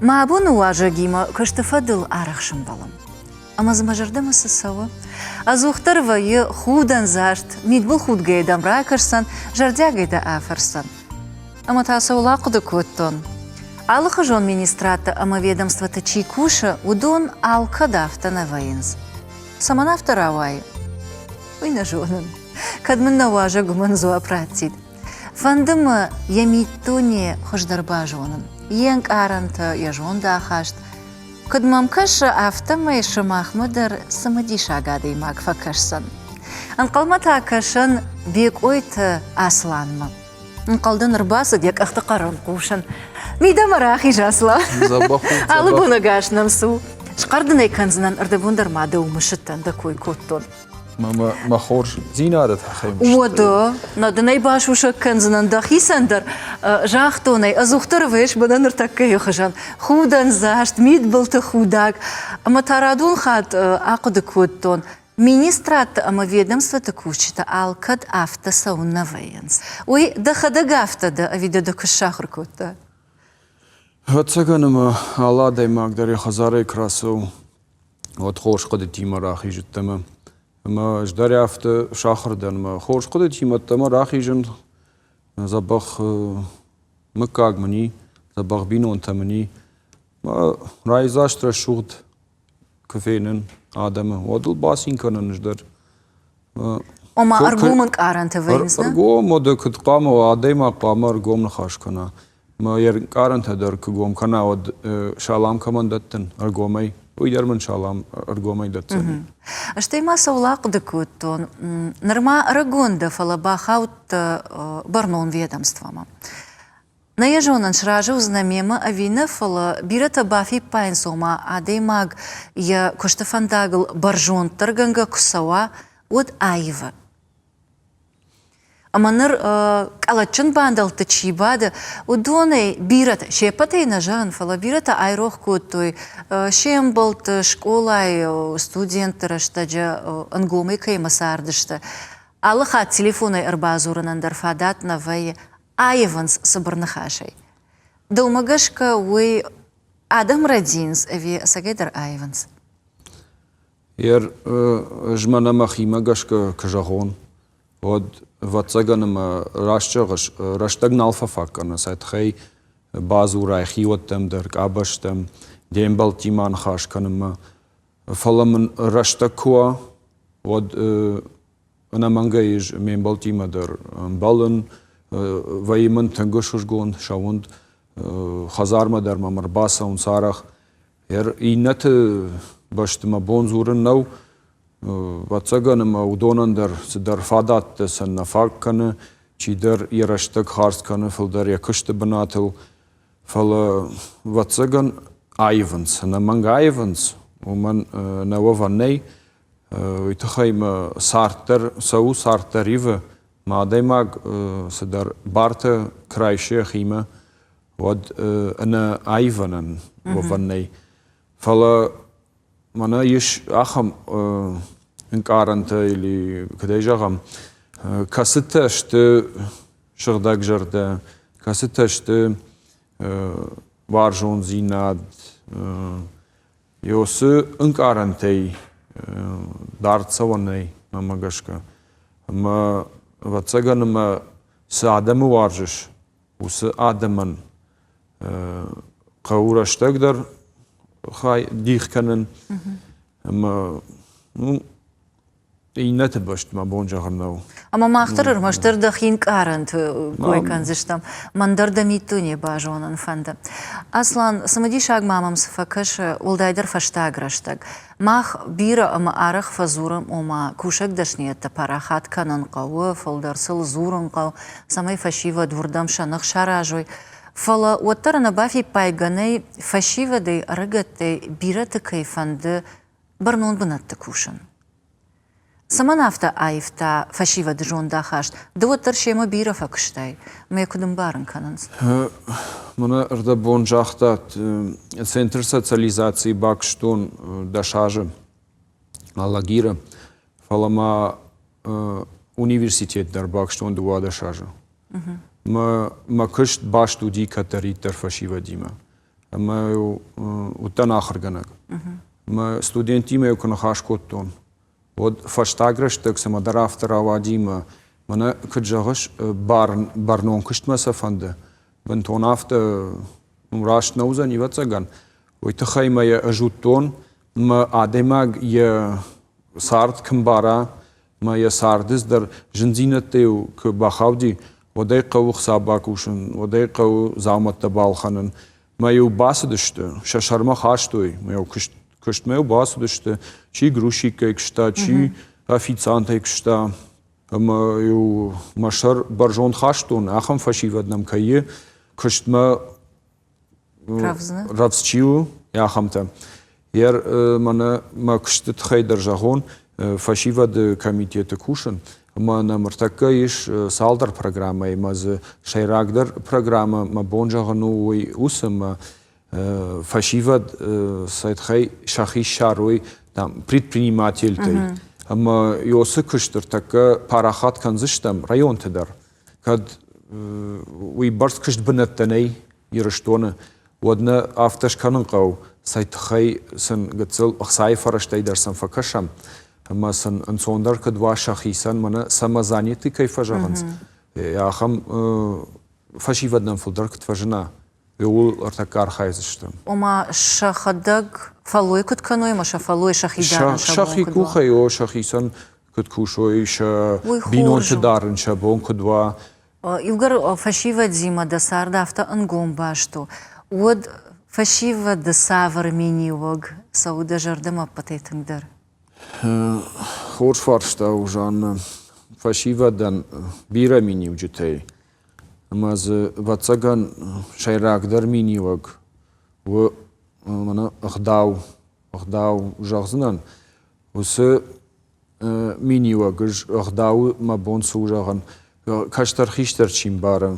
Мӕ абоны уазӕгимӕ куысты фӕдыл арӕх сӕмбӕлӕм. Ӕмӕ дзы мӕ зӕрдӕмӕ цы цӕуы? Ӕдзухдӕр вӕййы худӕндзаст, мидбылхудгӕйӕ дӕм ракӕсдзӕн, зӕрдиагӕй дӕ афӕрсдзӕн. Ӕмӕ та цӕуыл ахъуыды кодтон? Алыхуызон министрадтӕ ӕмӕ ведомствоты чи кусы, уыдон алкӕд афтӕ нӕ вӕййынц. Цӕмӕн афтӕ рауайы? Уый нӕ зонын. Кӕд мын нӕ уазӕг уымӕн дзуапп раттид. Фӕнды мӕ йӕ миддуне хуыздӕр базонын, йе нкъарӕнтӕ, йӕ зондахаст. Куыд мӕм кӕсы, афтӕмӕй сымахмӕ дӕр цымыдисаг адӕймаг фӕкӕсдзӕн. Ӕнхъӕлмӕ та кӕсын Бекъойты Асланмӕ. Ӕнхъӕлдӕн ӕрбацыд йӕ къӕхты хъӕрӕн хъусын. Мидӕмӕ рахиз, Аслан. Алы бон ӕгас нӕм цу. Схъӕр дын ӕй кӕндзынӕн, ӕрдӕбон дӕр ма дӕу мысыдтӕн, дӕ кой кодтон. Мӕ хорздзинады тыххӕй мыст. Уӕдӕ, нӕ дын ӕй басусӕг кӕндзынӕн дӕхицӕн дӕр. Загътон ӕй, ӕдзухдӕр вӕййыс мӕнӕ ныртӕккӕйы хуызӕн. Худӕндзаст, мидбылты худаг. Ӕмӕ та радон хатт ахъуыды кодтон, министрадты ӕмӕ ведомствоты кусджытӕ алкӕд афтӕ цӕуыннӕ вӕййынц. Уый дӕхӕдӕг афтӕ дӕ ӕви дӕ дӕ куы сахуыр кодта? Ӕвӕццӕгӕн ӕмӕ алы адӕймаг дӕр йӕ хӕдзарӕй куы рацӕуы, уӕд хорз хъуыдытимӕ рахизыдтӕ ӕмӕ ӕмӕ ӕз дӕр афтӕ сахуыр дӕн ӕмӕ хорз хъуыдытимӕ ӕддӕмӕ рахизын дзӕбӕх мыггаг мын и, дзӕбӕх бинонтӕ мын и. Мӕ райдзаст рӕсугъд куы фенын адӕмы, уӕд ыл бацин кӕнын ӕз дӕр. Ома ӕргом ӕнкъарӕнтӕ вӕййынц, нӕ? Ӕргом, уӕдӕ куыд хъуамӕ уа, адӕймаг хъуамӕ ӕргом ныхас кӕна. Мӕ йе нкъарӕнтӕ дӕр куы гом кӕна, уӕд салам кӕмӕн дӕттын ӕргомӕй, уый дӕр мын салам ӕргомӕй дӕтдзӕни. Стӕй ма цӕуыл ахъуыды кодтон, нырма ӕрыгон дӕ, фӕлӕ бахаудтӕ бӕрнон ведомствомӕ. Нӕ йӕ зонын, сразы уыдзынӕ мемӕ ӕви нӕ, фӕлӕ бирӕтӕ бафиппайынц, ома адӕймаг йӕ куысты фӕндагыл бӕрзонддӕргӕнгӕ куы цӕуа, уӕд аивы. Ӕмӕ ныр къӕлӕтджын бандӕлтты чи бады, уыдонӕй бирӕтӕ, се ппӕтӕй нӕ зӕгъын, фӕлӕ бирӕтӕ айрох кодтой се мбӕлтты, скъолайы, студентты рӕстӕджы ӕнгомӕй кӕимӕ цардысты. Алы хатт телефонӕй ӕрбадзурынӕн дӕр фадат нӕ вӕййы, аивынц цыбыр ныхасӕй. Дӕумӕ гӕсгӕ уый адӕм рӕдийынц ӕви ӕцӕгӕйдӕр аивынц? Ер ӕз мӕнӕ мӕхимӕ гӕсгӕ куы зӕгъон, уӕд, ӕвӕццӕгӕн, ӕмӕ раст зӕгъыс, рӕстӕг нал фӕфаг кӕны, сӕ тыхӕй бадзурай хиуӕттӕм дӕр, къабӕзтӕм, де мбӕлттимӕ аныхас кӕнынмӕ. Фӕлӕ мын рӕстӕг куы уа, уӕд ӕнӕмӕнгӕй ӕз ме мбӕлттимӕ дӕр ӕмбӕлын, вӕййы мын тынг ӕхсызгон сӕ уынд, хӕдзармӕ дӕр мӕм ӕрбацӕуынц арӕх. Иннӕты бӕсты мӕ бон дзурын нӕу, ӕвӕццӕгӕн ӕмӕ уыдонӕн дӕр цыдӕр фадӕттӕ сӕ нӕ фаг кӕны, чидӕр йӕ рӕстӕг хардз кӕны фылдӕр йӕ куысты бынатыл, фӕлӕ, ӕвӕццӕгӕн, аивынц, ӕнӕмӕнг аивынц, уымӕн нӕ уӕвӕн нӕй. Уый тыххӕй мӕ цард дӕр цӕуы, цард дӕр ивы, мӕ адӕймаг цыдӕр бартӕ куы райсы йӕхимӕ, уӕд ӕнӕ аивӕнӕн уӕвӕн нӕй. Фӕлӕ мӕнӕ ис ахӕм ӕнкъарӕнтӕ или куыдӕй зӕгъӕм, кӕцытӕ сты сыгъдӕгзӕрдӕ, кӕцытӕ сты уарзондзинад, Уыцы ӕнкъарӕнтӕй дард цӕуӕн нӕй, мӕнмӕ гӕсгӕ. Ӕмӕ, ӕвӕццӕгӕн, ӕмӕ цы адӕмы уарзыс, уыцы адӕмӕн хъӕуы рӕстӕг дӕр хай дих кӕнын. Ӕмӕ ну, иннӕты бӕсты мӕ бон зӕгъын нӕу. Ӕмӕ мах дӕр ӕрмӕстдӕр дӕхи нкъарӕнты кой кӕндзыстӕм. Мӕн дӕр дӕ миддуне базонын фӕнды. Аслан, цымыдисаг ма мӕм цы фӕкӕсы, уӕлдайдӕр фӕстаг рӕстӕг. Мах бирӕ ӕмӕ арӕх фӕдзурӕм, ома кусӕг дӕсныйӕдтӕ парахат кӕнын хъӕуы, фылдӕр сыл дзурын хъӕуы, цӕмӕй фӕсивӕд уырдӕм сӕ ных саразой. Фӕлӕ уӕддӕр ӕнӕбафиппайгӕ нӕй, фӕсивӕдӕй, ӕрыгӕттӕй бирӕты кӕй фӕнды бӕрнон бынӕтты кусын. Цӕмӕн афтӕ аивта фӕсивӕды зондахаст? Ды уӕддӕр семӕ бирӕ фӕкуыстай, мӕ куыд ӕмбарын кӕнынц? Мӕнӕ ӕрдӕбон загътат, Центр социализацийы бакуыстон 10 азы Алагиры, фӕлӕ ма университет дӕр бакуыстон 12 азы. Мӕ, мӕ куыст баст уыди кӕддӕриддӕр фӕсивӕдимӕ. Ӕмӕ уыдтӕн ахуыргӕнӕг. Мӕ студенттимӕ куы ныхас кодтон, уӕд фӕстаг рӕстӕг цӕмӕдӕр афтӕ рауади мӕ мӕнӕ куыд зӕгъыс, бӕрнон куыстмӕ сӕ фӕнды, бынтон афтӕ раст нӕ уыдзӕн, ӕвӕццӕгӕн. Уый тыххӕй мӕ йӕ ӕз уыдтон, мӕ адӕймаг йӕ цард куы мбара, мӕ йӕ царды дӕр зындзинӕдтӕ-иу куы бахауди, уӕд ӕй хъӕуы хца бакусын, уӕд ӕй хъӕуы дзаумӕттӕ балхӕнын. Мӕ-иу бацыдысты, сӕ сӕрмӕ хастой, мӕ-иу куыст, куыстмӕ-иу бацыдысты, чи грузчикӕй куыста, чи официантӕй куыста. Ӕмӕ-иу мӕ сӕр бӕрзонд хастон, ахӕм фӕсивӕд нӕм кӕй и, куыстмӕ рӕвдз чи у, ахӕмтӕ. Йер мӕнӕ мӕ куысты тыххӕй дӕр зӕгъон, фӕсивӕды комитеты кусын, ӕмӕ нӕм ӕртӕккӕ ис цалдӕр программӕйы, ӕмӕ дзы сӕйрагдӕр программӕ мӕ бон зӕгъын у уый уыцы, ӕмӕ фӕсивӕд сӕ тыххӕй сӕхи ссарой там, предпринимательтӕй. Ӕмӕ ёсы куыст ӕртӕккӕ парахат кӕндзыстӕм районты дӕр. Кӕд уый бӕрц куыст бынӕттӕ нӕй Ирыстоны, уӕд нӕ афтӕ скӕнын хъӕуы, цӕй тыххӕй сын гыццыл ӕхцайы фӕрӕзтӕй дӕр сын фӕкӕсӕм, ӕмӕ сын ӕнцондӕр куыд уа сӕхицӕн, мӕнӕ самозаняты кӕй фӕзӕгъынц, ахӕм фӕсивӕд нӕм фылдӕр куыд фӕзына, ууыл ӕртӕккӕ архайдзысты. Ома сӕхӕдӕг фӕллой куыд кӕной ӕмӕ сӕ фӕллой сӕхи дарын сӕ бон Сӕхи куыд уа? къухӕй, о, сӕхицӕн куыд кусой, сӕ бинонты дарын сӕ бон куыд уа. Иугӕр фӕсивӕдимӕ дӕ цард афтӕ ӕнгом баст у, уӕд фӕсивӕды цавӕр миниуӕг цӕуы дӕ зӕрдӕмӕ ӕппӕтӕй тынгдӕр? Хорз фарста у, Жанна. Фӕсивӕдӕн бирӕ миниуджытӕй Ӕмӕ дзы, ӕвӕццӕгӕн, сӕйрагдӕр миниуӕг у мӕнӕ ӕгъдау. Ӕгъдау зӕгъдзынӕн, уыцы миниуӕг ӕз ӕгъдауы мӕ бон цы у зӕгъын, кӕстӕр-хистӕр чи мбары,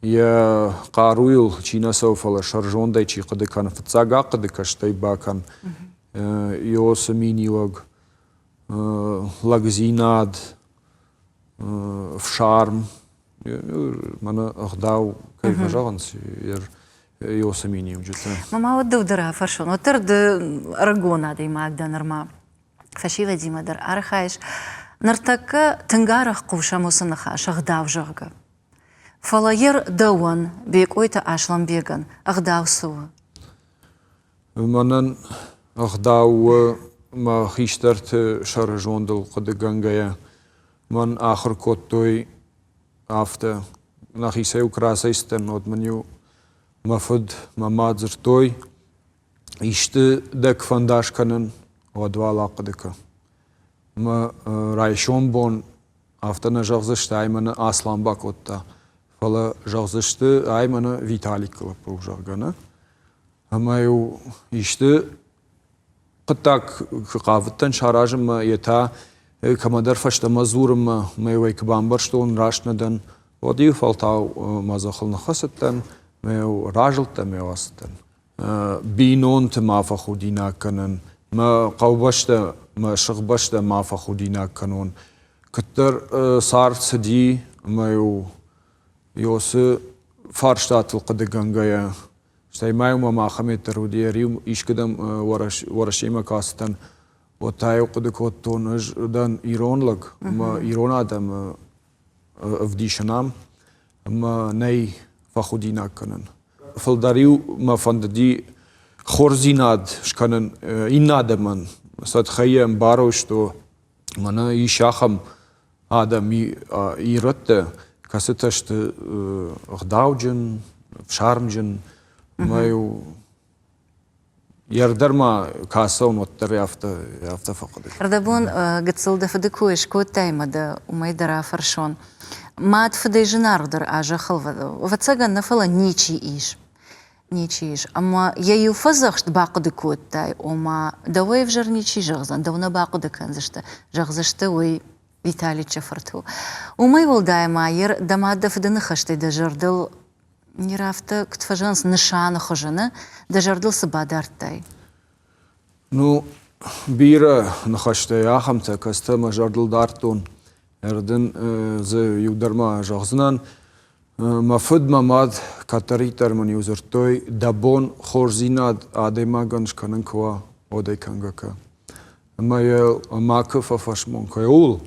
йӕ хъаруйыл чи нӕ цӕуы, фӕлӕ сӕрзондӕй чи хъуыды кӕны, фыццаг ахъуыды кӕ, стӕй бакӕн. Йоцы миниуӕг, лӕгдзинад, ӕфсарм, мӕнӕ ӕгъдау кӕй фӕзӕгъынц, уыцы миниуджытӕ. Мама, уӕд дӕу дӕр афӕрсон. Уӕддӕр ды ӕрыгон адӕймаг дӕ нырма. Фӕсивӕдимӕ дӕр архайыс. Ныртӕккӕ тынг арӕх хъусӕм уыцы ныхас ӕгъдау, зӕгъгӕ. Фӕлӕ йер дӕуӕн, Бекъойты Аслӕнбегӕн, ӕгъдау цы у? Мӕнӕн ӕгъдау у мӕ хистӕрты сӕрызондыл хъуыдыгӕнгӕйӕ. Мӕн ахуыр кодтой афтӕ. Нӕхицӕй-иу куы рацӕйцыдтӕн, уӕд мын-иу мӕ фыд, мӕ мад дзырдтой, исты дӕ куы фӕнда скӕнын, уӕд уал ахъуыды кӕ. Мӕ райсом бон афтӕ нӕ зӕгъдзысты, ай мӕнӕ Аслан бакодта, фӕлӕ зӕгъдзысты, ай мӕнӕ Виталикы лӕппу, зӕгъгӕ, нӕ? Ӕмӕ-иу исты хъуыддаг куы хъавыдтӕн саразынмӕ, йе та кӕмӕдӕр фӕстӕмӕ дзурынмӕ, мӕ-иу ӕй куы бамбӕрстон, раст нӕ дӕн, уӕд-иу фӕлтау мӕ дзыхыл ныххӕцыдтӕн, мӕ-иу разылдтӕн, мӕ-иу ацыдтӕн. Бинонты ма фӕхудинаг кӕнын, мӕ хъӕубӕстӕ, мӕ сыхбӕстӕ ма фӕхудинаг кӕнон. Куыддӕр цард цыди, ӕмӕ-иу Иосы фарстатыл хъуыдыгӕнгӕйӕ, стӕй ма-иу мӕм ахӕм дӕр уыди, ӕриу искуыдӕм Уӕрӕсемӕ куы ацыдтӕн, уӕд та-иу хъуыды кодтон, ӕз дӕн ирон лӕг, ӕмӕ ирон адӕмы ӕвдисын ам, ӕмӕ нӕй фӕхудинаг кӕнын. Фылдӕр-иу мӕ фӕндыди хорздзинад скӕнын иннӕ адӕмӕн, сӕ тыххӕй йӕ ӕмбарой, что мӕнӕ ис ахӕм адӕм ирӕттӕ, кӕцытӕ сты ӕгъдауджын, ӕфсармджын, ӕмӕ-иу Йӕ ма кӕцӕуын, уӕддӕр афтӕ, афтӕ фӕхъуыды. Ӕрдӕбон гыццыл дӕ фыды кой скодтай ӕмӕ дӕ уымӕй дӕр афӕрсон. Мад фыдӕй зынаргъдӕр а зӕххыл, ӕвӕццӕгӕн, нӕ, фӕлӕ ничи ис. Ничи ис. Ӕмӕ йӕ иу фӕдзӕхст бахъуыды кодтай, ома дӕуӕй ӕвзӕр ничи зӕгъдзӕн, дӕу нӕ бахъуыды кӕндзысты, зӕгъдзысты уый Виталичы фырт у. Уымӕй уӕлдай ма йер дӕ мад дӕ фыды ныхӕстӕй дӕ зӕрдыл Ныр афтӕ куыд фӕзӕгъынц, нысаны хуызы, дӕ зӕрдыл цы бадардтай? Ну, бирӕ ныхӕстӕ ахӕмтӕ, кӕцытӕ мӕ зӕрдыл дардтон. Ӕрдын дзы иу дӕр ма зӕгъдзынӕн. Мӕ фыд, мӕ мад кӕддӕриддӕр мын-иу дзырдтой, дӕ бон хорздзинад адӕймагӕн скӕнын куы уа, уӕд ӕй кӕнгӕ кӕ. Ӕмӕ йӕ макуы фӕфӕсмон кӕ ууыл,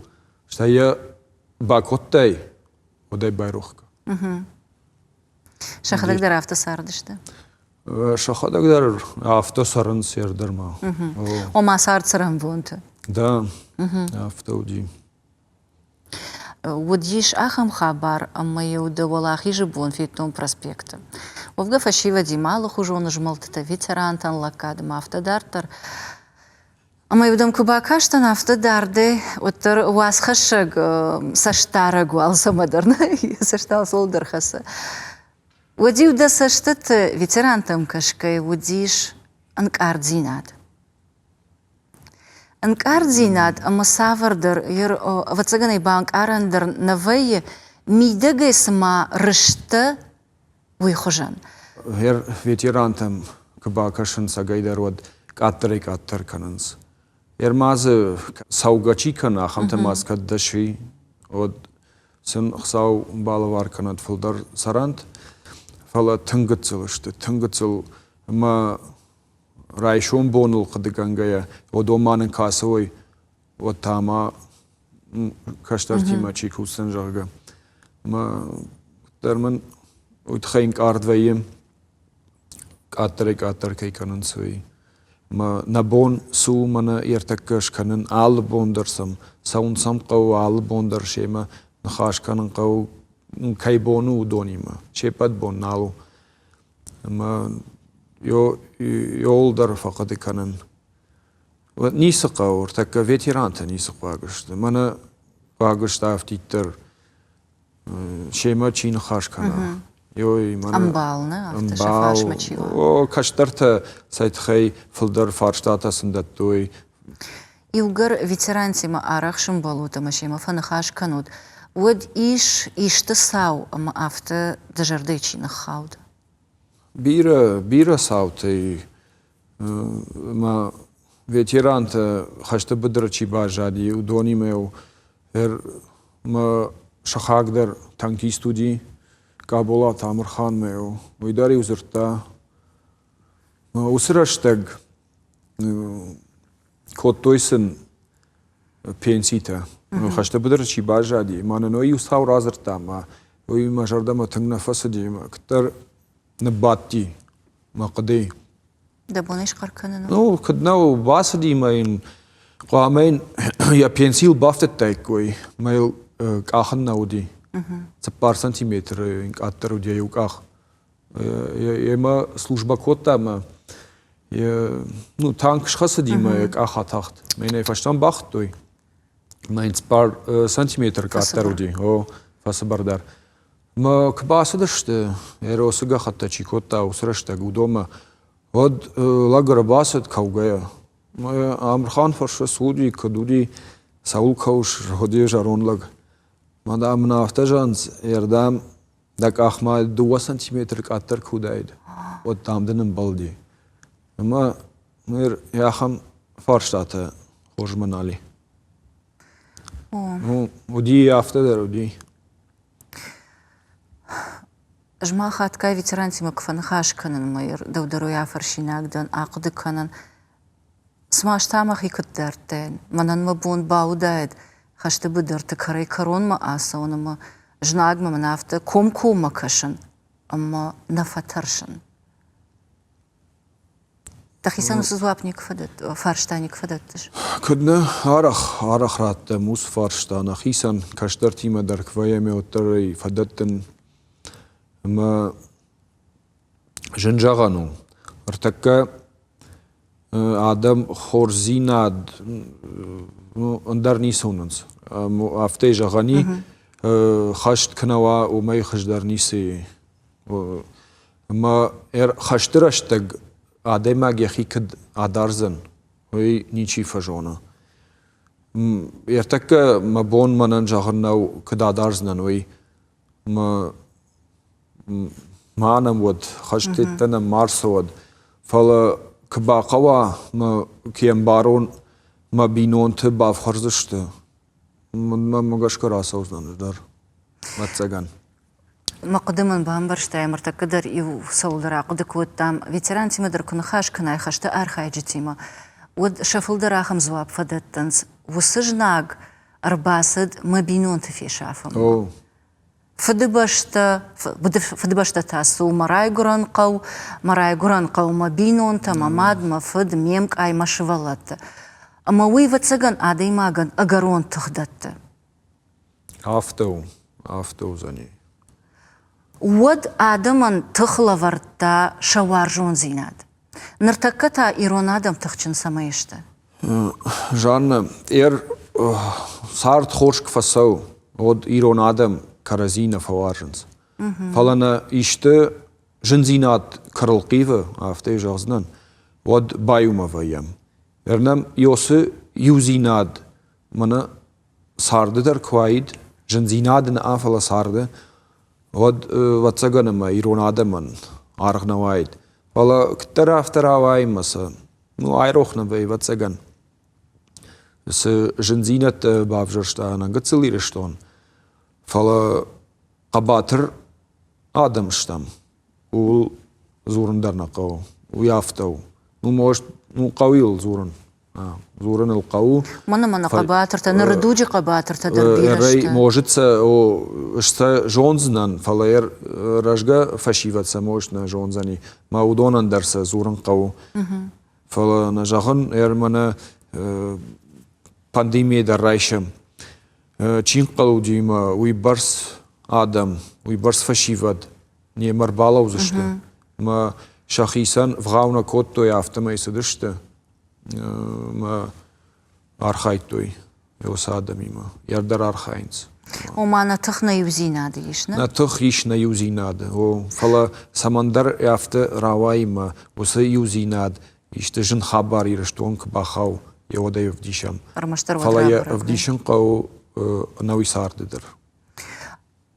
стӕй йӕ бакодтай, уӕд ӕй байрох кӕ. Сӕхӕдӕг дӕр афтӕ цардысты? Сӕхӕдӕг дӕр афтӕ цӕрынц ӕрдӕрмӕ. Ома цард цӕрӕнбонты? Да, афтӕ уыди. Уыдис ахӕм хабар, ӕмӕ-иу дӕ Уӕлахизы бон федтон проспекты. Уӕвгӕ фӕсивӕдимӕ алыхуызон змӕлдтытӕ, ветерантӕн лӕггад ӕмӕ афтӕ дарддӕр. Ӕмӕ-иу дӕм куы бакастӕн афтӕ дардӕй, уӕддӕр уацхӕссӕг цӕстдарӕг у алцӕмӕ дӕр, йӕ цӕст алцӕуыл дӕр хӕцы. Уӕд-иу дӕ цӕстыты ветерантӕм кӕсгӕйӕ уыдис ӕнкъарддзинад. Ӕнкъарддзинад ӕмӕ цавӕрдӕр, ӕвӕццӕгӕн ӕй банкъарӕн дӕр нӕ вӕййы, мидӕгӕй цыма рыстӕ, уый хуызӕн. Ветерантӕм куы бакӕсынц ӕгайдӕр, уӕд къаддӕрӕй-къаддӕр кӕнынц. Ӕрма дзы цӕугӕ чи кӕны, ахӕмтӕ ма кӕд дӕсви, уӕд сын Хуыцау балӕвар кӕнӕд фылдӕр цӕрӕнт. Фӕлӕ тынг гыццыл сты, тынг гыццыл ӕмӕ райсом боныл хъуыдыгӕнгӕйӕ, уыдон ма нын кӕцой, уӕд та ма кӕстӕртимӕ чи кусдзӕн, зӕгъгӕ. Мӕ дӕр мын уый тыххӕй ӕнкъард вӕййы, къаддӕрӕй-къаддӕр кӕй кӕнынц, уый. Мӕ нӕ бон цы у мӕнӕ ӕртӕккӕ скӕнын, алы бон дӕр сӕм цӕуын сӕм хъӕуы, алы бон дӕр семӕ ныхас кӕнын хъӕуы, кӕй бон у, уыдонимӕ. Се ппӕт бон нал у. Ӕмӕ иуыл дӕр фӕхъуыды кӕнын. Ницы хъӕуы, ӕртӕккӕ ветерантӕ ницы хъуаг сты. Мӕнӕ хъуаг сты афтиддӕр семӕ чи ныхас кӕна. Ӕмбал, нӕ? Афтӕ сӕ фарсмӕ чи уа. О, кӕстӕртӕ цӕй тыххӕй фылдӕр фарстатӕ сын дӕттой. Иугӕр ветерантимӕ арӕх сӕмбӕлут ӕмӕ семӕ фӕныхас кӕнут, уӕд ис исты цау ӕмӕ афтӕ дӕ зӕрдӕйы чи ныххауд? Бирӕ, бирӕ цаутӕй мӕ ветерантӕ хӕсты быдыры чи баззади, уыдонимӕ мӕ сыхаг дӕр танкист уыди, Къаболаты Амырханмӕ уый дӕр-иу дзырдта. Уыцы рӕстӕг кодтой сын пенситӕ. Хӕсты быдыры чи баззади, мӕнӕ иу цау радзырдта, ӕмӕ уый мӕ зӕрдӕмӕ тынг нӕ фӕцыди, ӕмӕ куыддӕр ныббадти мӕ хъуыдыйы. Дӕ бон ӕй схъӕр кӕнын у? Ну, куыд нӕ бацыди мӕ йын хъуамӕ йын йӕ пенсийыл бафтыдтаиккой, мӕ йыл къахын нӕ уыди. 4 сантиметры йын къаддӕр уыди йӕ иу къах. Йемӕ службӕ кодта ӕмӕ ну, танк схӕцыди мӕ йӕ къах атахт. Мӕнӕй фӕстӕмӕ бахуыдтой. Мӕ йын цыппар сантиметры къаддӕр уыди. О, фӕцыбырдӕр. Мӕ куы бацыдысты, Эросы гӕххӕттӕ чи кодта, уыцы рӕстӕг уыдонмӕ, уӕд лӕг ӕрбацыд кӕугӕйӕ. Амырхан фӕрсы, цы уыди, куыд уыди, цӕуыл кӕуыс, уыди зӕронд лӕг. Мӕ дам мын афтӕ зӕгъынц, ӕрдӕм дӕ къахмӕ дыууӕ сантиметры къаддӕр куы уыдаид, уӕд дам дын ӕмбӕлди. Ӕмӕ ныр ахӕм фарстатӕ хорзмӕ нал и. Ну, уыди афтӕ дӕр уыди. Ӕз ма хатгай ветерантимӕ куы фӕныхас кӕнын, мӕ дӕу дӕр уый афӕрсинаг дӕн, ахъуыды кӕнын, Цыма ӕз та мӕхи куыд дардтаин, мӕнӕн мӕ бон бауыдаид хӕсты быдырты кӕрӕй-кӕронмӕ ацӕуын ӕмӕ знагмӕ мын афтӕ комкоммӕ кӕсын ӕмӕ нӕ фӕтӕрсын. Дӕхицӕн уыцы дзуапп никуы фӕдӕтт, фарста никуы фӕдӕттыс? Куыд нӕ, арӕх, арӕх раттӕм уыцы фарста нӕхицӕн, кӕстӕртимӕ дӕр куы вӕййӕм, уӕддӕр ӕй фӕдӕттын. Ӕмӕ зын зӕгъӕн у. Ӕртӕккӕ адӕм хорздзинад ӕндӕр ницы уынынц. Афтӕ зӕгъӕн и, хӕст куы нӕ уа, уымӕй хуыздӕр ницы и. Ӕмӕ хӕсты рӕстӕг адӕймаг йӕхи куыд адардзӕн, уый ничи фӕзоны. Ӕртӕккӕ мӕ бон мӕнӕн зӕгъын нӕу, куыд адардзынӕн, уый. Мӕ ма нӕм уӕд, хӕстӕттӕ нӕм ма рцӕуӕд. Фӕлӕ куы бахъӕуа, мӕ куы ӕмбарон, мӕ бинонты бафхӕрдзысты, мӕнмӕ гӕсгӕ рацӕудзынӕн ӕз дӕр, ӕвӕццӕгӕн. Мӕ хъуыды мын бамбӕрстай, ныртӕккӕ дӕр иу цӕуылдӕр ахъуыды кодтам. Ветерантимӕ дӕр куы ныхас кӕнай хӕсты архайджытимӕ, уӕд сӕ фылдӕр ахӕм дзуапп фӕдӕттынц: уыцы знаг ӕрбацыд мӕ бинонты фесафынмӕ. Фыдыбӕстӕ, Фыдыбӕстӕ та цы у мӕ райгуырӕн хъӕу, мӕ райгуырӕн хъӕу мӕ бинонтӕ, мӕ мад, мӕ фыд, ме мкъай, мӕ сывӕллӕттӕ. Ӕмӕ уый, ӕвӕццӕгӕн, адӕймагӕн ӕгӕрон тых дӕтты. Афтӕ у, афтӕ уыдзӕни. Уӕд адӕмӕн тых лӕвӕрдта сӕ уарзондзинад. Ныртӕккӕ та ирон адӕм тыхджын цӕмӕй сты? Жанна, цард хорз куы фӕцӕуы, уӕд ирон адӕм кӕрӕдзи нӕ фӕуарзынц. Фӕлӕ нӕ исты зындзинад куы рылхъивы, афтӕ зӕгъдзынӕн, уӕд баиумӕ вӕййӕм. Нӕм Иосы иудзинад мӕнӕ царды дӕр куы уаид, зындзинад нӕ, фӕлӕ царды, уӕд, ӕвӕццӕгӕн, ӕмӕ ирон адӕмӕн аргъ нӕ уаид. Фӕлӕ куыддӕр афтӕ рауайы ӕмӕ сӕ, ну, айрох нӕ вӕййы, ӕвӕццӕгӕн. Цы зындзинӕдтӕ бавзӕрста нӕ гыццыл Ирыстон, фӕлӕ хъӕбатыр адӕм стӕм, ууыл дзурын дӕр нӕ хъӕуы. Уый афтӕ у. Ну, может, ну, хъӕуы йыл дзурын. Дзурын ыл хъӕуы. Мӕнӕ мӕнӕ хъӕбатыртӕ, ныры дуджы хъӕбатыртӕ дӕр бирӕ сты. Может, сӕ сӕ зондзынӕн, фӕлӕ рӕзгӕ фӕсивӕд сӕ может нӕ зондзӕни. Мӕ уыдонӕн дӕр сӕ дзурын хъӕуы. Фӕлӕ нӕ зӕгъын, мӕнӕ пандемийӕ дӕр райсӕм. Чи нхъӕл уыди мӕ уый бӕрц адӕм, уый бӕрц фӕсивӕд немӕ рбалӕудзысты. Мӕ сӕхицӕн вгъау нӕ кодтой, афтӕмӕй цыдысты мӕ архайдтой уыцы адӕмимӕ. Йӕ дӕр архайынц. Ома нӕ тых нӕ иудзинады ис, нӕ? Нӕ тых ис нӕ иудзинады, о. Фӕлӕ цӕмӕндӕр афтӕ рауайы мӕ уыцы иудзинад исты зын хабар Ирыстон куы бахауы, йӕ уӕд ӕй ӕвдисӕм. Ӕрмӕстдӕр уӕд Фӕлӕ йӕ ӕвдисын хъӕуы ӕнӕуи царды дӕр.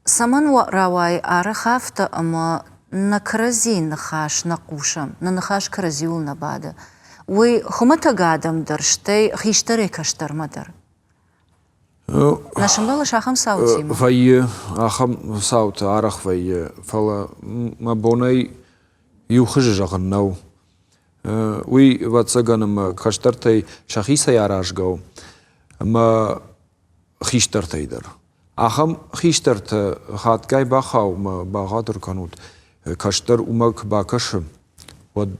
Цӕмӕн рауайы арӕх афтӕ, ӕмӕ нӕ кӕрӕдзийы ныхас нӕ хъусӕм, нӕ ныхас кӕрӕдзиуыл нӕ бады? Уый хуымӕтӕг адӕм дӕр, стӕй хистӕрӕй кӕстӕрмӕ дӕр. Нӕ сӕмбӕлыс ахӕм цаутимӕ? Вӕййы, ахӕм цаутӕ арӕх вӕййы, фӕлӕ мӕ бонӕй иу хуызы зӕгъын нӕу. Уый, ӕвӕццӕгӕн, ӕмӕ кӕстӕртӕй сӕхицӕй аразгӕ у, ӕмӕ хистӕртӕй дӕр. Ахӕм хистӕртӕ хатгай бахауы мӕ бӕгъатыр кӕнут, кӕстӕр уымӕ куы бакӕсы, уӕд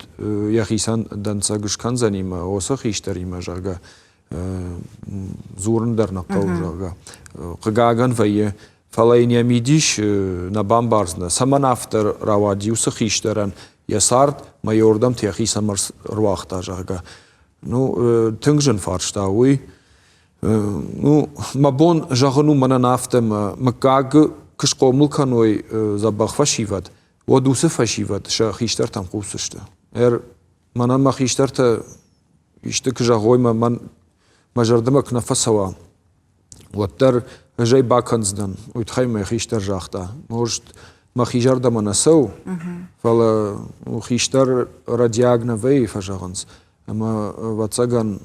йӕхицӕн дӕнцӕг скӕндзӕни мӕ уыцы хистӕримӕ, зӕгъгӕ, дзурын дӕр нӕ хъӕуы, зӕгъгӕ. Хъыгагӕн вӕййы, фӕлӕ йын йӕ мидис нӕ бамбардзынӕ, цӕмӕн афтӕ рауади уыцы хистӕрӕн йӕ цард мӕ йӕ уырдӕмты йӕхи цӕмӕ ӕруагъта, зӕгъгӕ. Ну, тынг зын фарста уый. Ну, мӕ бон зӕгъын у мӕнӕн афтӕ, мӕ мыггаг куы схъомыл кӕной дзӕбӕх фӕсивӕд, уӕд уыцы фӕсивӕд сӕ хистӕртӕм хъусдзысты. Мӕнӕн мӕ хистӕртӕ исты куы зӕгъой, мӕ мӕн мӕ зӕрдӕмӕ куы нӕ фӕцӕуа, уӕддӕр ӕз ӕй бакӕндзынӕн. Уый тыххӕй мӕ хистӕр загъта. Может, мӕхи зӕрдӕмӕ нӕ цӕуы, фӕлӕ хистӕр рӕдиаг нӕ вӕййы, фӕзӕгъынц. Ӕмӕ, ӕвӕццӕгӕн,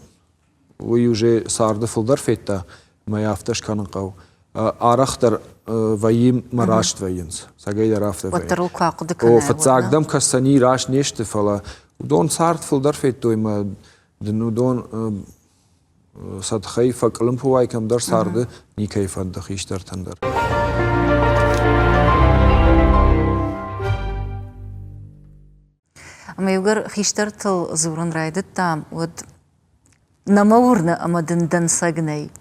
уый уже царды фылдӕр федта, ӕмӕ йӕ афтӕ скӕнын хъӕуы. Арӕхдӕр вӕййы мӕ раст вӕййынц. Цӕгӕйдӕр афтӕ вӕййы. Уӕддӕр ыл куы ахъуыды кӕнай, О, фыццаг дӕм кӕсӕни раст не сты, фӕлӕ уыдон цард фылдӕр федтой мӕ дын уыдон сӕ тыхӕй фӕкъуылымпы уай кӕмдӕр царды никӕй фӕнды хистӕртӕн дӕр. Ӕмӕ иугӕр хистӕртыл дзурын райдыдтам, уӕд нӕ мӕ уырны ӕмӕ дын дӕнцӕг нӕй.